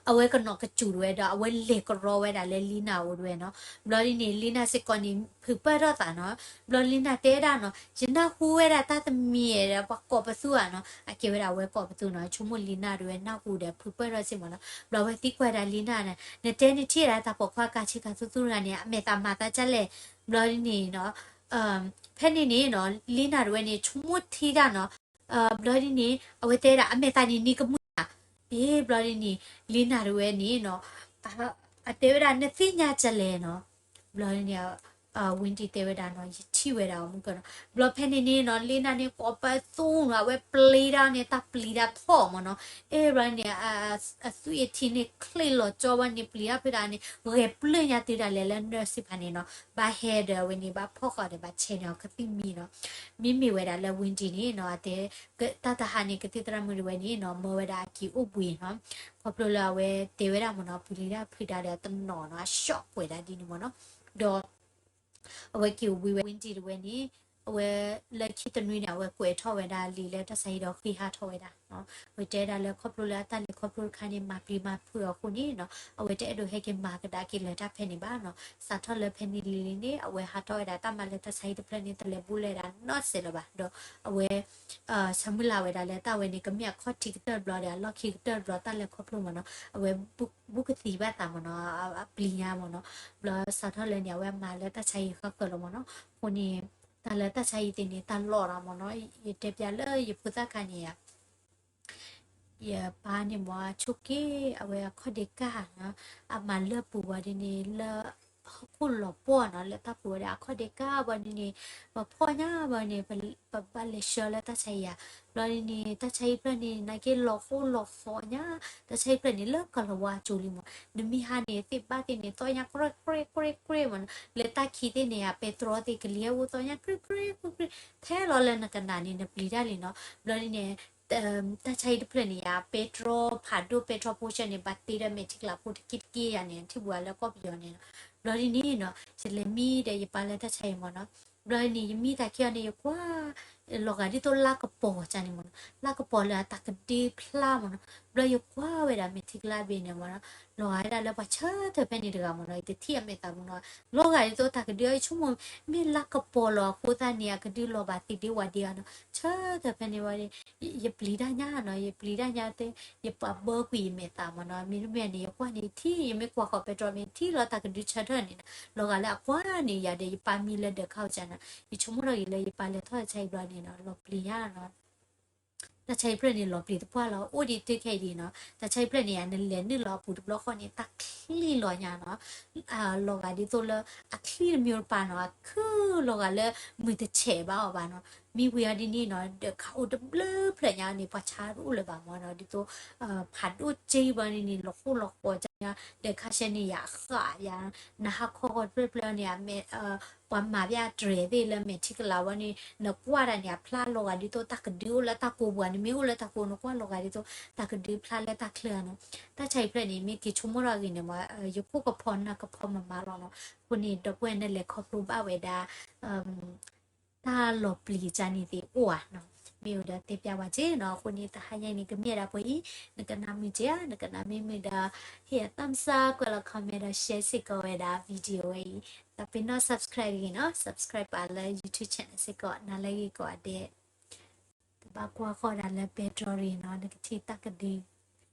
အဝဲကနိးကစူၣ်တဝဲဒီး အဝဲလဲၤကရီဝဲဒၣ်လၢလံနၤအအိၣ်တဝဲနီၤ, ဘျီဒ်န့ၣ် လံနၤစ့ၢ်ကီးန့ၣ် ဖုးပၢၢ်ထီၣ်သးနီၤ, ဘျီလံနၤတဲဝဲဒၣ်နီၤ ယနၢ်ဟူဝဲဒၣ်တၢ်တမံၤဒီး ပှၤကိးပသူဧါနီၤ, အကဲဝဲဒၣ်အဝဲကိးပသူနီၤ, ဆိကမိၣ်လံနၤတဝဲနၢ်ဟူဒီးဖုးပၢၢ်ထီၣ်စ့ၢ်မ့ၢ်နီၤ, ဘျီအဝဲသံကွၢ်ဝဲဒၣ်လံနၤန့ၣ် နတဲနထံၣ်ဒၣ်တၢ်ပိာ်ခွါကးဆ့ကၤသူသူတဂၤန့ၣ် အမဲာ်သးမၤသးဒ်လဲၣ်, ဘျီဒ်န့ၣ်နီၤ ဖဲန့ၣ်န့ၣ်နီၤ လံနၤတဝဲန့ၣ် ဆိကမိၣ်ထံတၢ်နီၤ, ဘျီဒ်န့ၣ် အဝဲတဲဒၣ် အမဲာ်သးန့ၣ်နံၤကမှံဧါ, အ့ ဘျီဒ်န့ၣ် လံနၤတဝဲန့ၣ်နီၤ အတဲဝဲဒၣ် နသ့ၣ်ညါဒ်လဲၣ်နီၤ, ဘျီဒ်န့ၣ် ဝ့ဒံၣ်တဲဝဲဒၣ်နီၤ ယထံၣ်ဝဲဒၣ်အီၤမုၢ်ကနီၤ, ဘျီဖဲန့ၣ်န့ၣ်နီၤ လံနၤန့ၣ်ကိးပသူနီၤ အဝဲပျံၤတၢ်န့ၣ် တၢ်ပျံၤတၢ်ထီၣ်မ့ၢ်နီၤ, အ့ ဘျီန့ၣ် အသွံၣ်အထံန့ၣ် ချ့လီၤကၠီဘၣ်န့ၣ် ပျံၤတၢ်ဖုးတၢ်န့ၣ် ဂဲၤပျၢၢ်ညါတုၤဒၣ်လဲာ်လၢ nurse ဖးန့ၣ်နီၤ, ဘၣ်ဟဲဒီးအဝဲန့ၣ် ဘၣ်ဖီၣ်ဃာ်ဒီးဘၣ်ဆဲးန့ၢ်အီၤကသံၣ်မံနီၤ, မ့မ့ၢ်ဝဲဒၣ်လၢ ဝ့ဒံၣ်န့ၣ်နီၤ အတဲ တၢ်တဟါန့ၣ် ကသံၣ်သရၣ်မုၣ်တဝဲန့ၣ်နီၤ မၢဝဲဒၣ်အက့ၤအိၣ်ဘှံးနီၤ, ခီဖျိလၢအဝဲတဲဝဲဒၣ်မ့ၢ်နီၤ ပျံၤတၢ်ဖုးတၢ်ဒီးတနီၤနီၤ အ shock ကွဲးဒၣ်ဒ်န့ၣ်မ့ၢ်နီၤ, ဒီး အဝဲက့ၤအိၣ်ဘှံးဝဲ ဝ့ဒံၣ်တဝဲန့ၣ်, အဝဲလၢခံတနွံန့ၣ် အဝဲကွဲးထီၣ်ဝဲဒၣ်လံာ်လၢတၢ်ဆါဟံၣ်ဒီးဃ့ဟးထီၣ်ဝဲဒၣ်နီၤ, အဝဲတဲဒၣ်လၢခီဖျိလၢအတၢ်လဲၤခီဖျိတခါန့ၣ် မၤပျံၤမၤဖုးအီၤအဃိန့ၣ်နီၤ အဝဲတအဲၣ်ဒိးဟဲက့ၤမၤကဒါက့ၤလၢတၢ်ဖဲန့ၣ်ဘၣ်နီၤ, စးထီၣ်လၢဖဲန့ၣ်လံၤလံၤန့ၣ် အဝဲဟးထီၣ်ဝဲဒၣ်တၢ်မၤလၢတၢ်ဆါဟံၣ်တဖျၢၣ်န့ၣ် တလဲၤဘူးလဲၤဒၣ်နီတစဲးလၢၤဘၣ်, ဒီးအဝဲ ဆၢမုၢ်လၢ်ဝဲဒၣ်လၢတၢ်ဝဲန့ၣ် ကမ့ၢ်အခီၣ်ထံးကတၢၢ်တဘျီဒီး အလီၢ်ခံကတၢၢ်တဘျီ တၢ်လဲၤခီဖျိမ့ၢ်နီၤ, အဝဲဘူးကသံၣ်ဘၣ်သးမ့ၢ်နီၤ, အပျံၤညါမ့ၢ်နီၤ, ဘျီစးထီၣ်လၢန့ၣ် အဝဲမၤလၢတၢ်ဆါဟံၣ်ဃၣ်ဃၢၤလီၤမ့ၢ်နီၤ, အဃိန့ၣ် တၢ်လၢတၢ်ဆါဟံၣ်သ့ၣ်န့ၣ် တၢ်လီၢ်လီၤမ့ၢ်နီၤ, ယတဲပျးလၢယဖိသၣ်ခါန့ၣ် ယပၢ်န့ၣ်မ့ၢ်ဆိးက့ အဝဲအခီၣ်ဒ့ကၢ်နီၤ, အမၤလၢပူၤဝဲဒ်န့ၣ် လၢဟီၣ်ခိၣ်လီၤပှီၢ်နီၤ, လၢတၢ်ပူၤဝဲဒၣ်အခီၣ်ဒ့ကၢ်ဘၣ်ဒ်န့ၣ်, ပဖီၣ်ညါဘၣ်န့ၣ် ပဘၣ်လဲၤဆှၢလၢတၢ်ဆါဟံၣ်ဧါ, ဘျီဒ်န့ၣ် တၢ်ဆါဟံၣ်ဖျၢၣ်န့ၣ် နာ်က့လီၤဃိလီၤဃီညါ, တၢ်ဆါဟံၣ်ဖျၢၣ်န့ၣ် လၢကလၤဝါကၠိလံမ့ၢ်, နမ့ၢ်ဟါန့ၣ် သ့ၣ်ဘၣ်သ့ၣ်န့ၣ် သီၣ်ညါကြ့ကြ့ကြ့ကြ့မ့ၢ်နီၤ, လၢတၢ်ခံသ့ၣ်န့ၣ် အပဲတြီသ့ၣ်ကလံၤဟဲအိၣ်သီၣ်ညါကြ့ကြ့ကြ့ကြ့, ထဲလီၤလၢနကနၣ်န့ၣ် နပျံၤတၢ်လံနီၤ, ဘျီဒ်န့ၣ် တၢ်ဆါဟံၣ်တဖျၢၣ်န့ၣ်ယါ ပဲတြီဖးဒိၣ် ပဲတြီဖိဆၢန့ၣ် ဘၣ်တ့ဒီးမဲာ်ထံကလၤဖိတက့ၢ်တက့ၢ်ယါန့ၣ် ထံၣ်ပူၤအလၢကီၢ်ပယီၤန့ၣ်လီၤ. ဘျီဒ်န့ၣ်နီၤ ယလဲၤမံဒီးယပၢ်လၢတၢ်ဆါဟံၣ်မ့ၢ်နီၤ, ဘျီန့ၣ် ယမံတၢ်ခံအီၤန့ၣ် ယကွၢ် လီၤဂာ်ဒ်သိးလါကပီၤကန့ၣ်မ့ၢ်နီၤ, လါကပီၤလၢအတၢ်ကဒုဖျါမ့ၢ်နီၤ, ဘျီယကွၢ်ဝဲဒၣ်မဲာ်ထံကလါဘ့ၣ်န့ၣ်မ့ၢ်နီၤ, လီၤဂာ်ဝဲဒၣ်လၢပှၤဆၢထၢၣ်ဖဲန့ၣ်တဂၤမ့ၢ်နီၤ, ယတထံၣ်အမဲာ်သးမ့ၢ်နီၤ, လီၤဂာ်ဒ်သိးတၢ်ကဒုအီၤ ယဆိကမိၣ် မ့ၢ်လါကပီၤလီၤအဃိသတးန့ၣ် အကဒုလီၤဘၣ်သ့ဒ့ဝဲဒ့အီၤနီၤ, ဆၢထၢၣ်ဖဲန့ၣ်ဝဲ ယပျံၤတၢ်ညါနီၤ, ယပျံၤတၢ်ညါတဲ ယပာ်ဘၢကွံာ်ယမဲာ်သးမ့ၢ်နီၤ, မ့တမ့ၢ်န့ၣ် ယကွၢ်န့ၣ်ထံၣ် ယမ့ၢ်ကွၢ်ဃီၤပဲတြီမ့ၢ်ထံၣ်လီၤတၢ်ကဒုဆၢထၢၣ်န့ၣ်နီၤ, လီၤဂာ်လၢအကွၢ်န့ၣ် ယၤဒီး ယပၢ်မံလၢဒၢးခါအိၣ်ကန့ၣ်, ယဆိကမိၣ်ထီၣ်က့ၤလၢယပၢ်လဲၤထီၣ်တၢ်ဆါဟံၣ်ဘျီန့ၣ်နီၤ, လီၤပျံၤညါနီၤ တၢ်ဆါဟံၣ်ဖျၢၣ်န့ၣ် လီၤပျံၤသပှၢ်လီၤ, အိၣ်ဒံးတုၤခဲအံၤဒံးနီၤ, တၢ်ဆါဟံၣ်ဖျၢၣ်န့ၣ် နလဲၤနုာ်လီၤအပူၤတဘျီဃီန့ၣ် တၢ်ချံလီၤညါနီၤ, လီၤဂာ်ဒ်သိးလၢ အချံတမံၤတပၤနီၤ, အခုလီၤဂာ်လၢ မုၢ်တဆဲးဘၣ်အီၤဘၣ်နီၤ, မ့ၢ်ဝံၤအီၤဒ်န့ၣ်နီၤ ဒၢးခါအိၣ်တဘျုးဖျၢၣ်ညါန့ၣ် ပှၤဆါတအိၣ်လၢၤဘၣ်မ့ၢ်နီၤ, ဒ်သိး ဖးဒိၣ်က့ဘၣ်န့ၣ်န့ၣ် လီၤဃိလီၤဃီၤညါ, ဒၢးခါဆဲန့ၣ် ယဃၣ်ယၤ, နဟးခီဃီၤတဖျၢၣ်တဖျၢၣ်န့ၣ် ပှၤမၤဘၣ်တြဲၤသ့ၣ်လၢမဲာ်ထံကလၤဝဲန့ၣ် နကွၢ်ဒၣ်န့ၣ် အဖျါလီၤဂာ်ဒ်သိးတၢ်ကဒုအိၣ်လၢတၢ်ကိးပူၤ, နမ့ၢ်အိၣ်လၢတၢ်ကိး နကွၢ်လီၤဂာ်ဒ်သိး တၢ်ကဒုဖျါလၢတၢ်ချၢနီၤ, တၢ်ဆါဟံၣ်ဖျၢၣ်န့ၣ် မ့ၢ်က့ၤဆိကမိၣ်ထီၣ်ဂ့ၤန့ၣ်မ့ၢ် ယခိၣ်ကဖီနၢ်ကဖီမးမးလီၤနီၤ, အဃိန့ၣ် ဒီပုၢ်ဝဲၢ်နလဲၤခီဖျိဘၣ်ဝဲဒၣ် တၢ်လီၤပျံၤကန့ၣ်သ့ၣ်အိၣ်ဧါနီၤ, မ့ၢ်ဝဲဒီးတဲပျးဝဲက့နီၤ, အဃိန့ၣ် တဟါညါအံၤန့ၣ် ကမ့ၢ်ဒၣ်ပှဲၤအံၤ, နကနၣ်မုာ်က့ဧါ, နကနၣ်မ့ၢ်မုာ်ဒီး ဟ့ၣ်အ thumbs up ကွဲးလီၤ comment ဒီး share စ့ၢ်ကီးဝဲဒၣ် video ဝဲအံၤ, ဒီးပ့ၤနီၣ် subscribe တဂ့ၤနီၤ, subscribe ပာ်လၢ YouTube channel စ့ၢ်ကီး နၤလၢဂ့ၤကိးဂၤဒဲး, တဘၣ်ကွၢ်ဃီဒၣ်လၢပဲတြီတဂ့ၤနီၤ, နကထံၣ်တၢ်ကဒု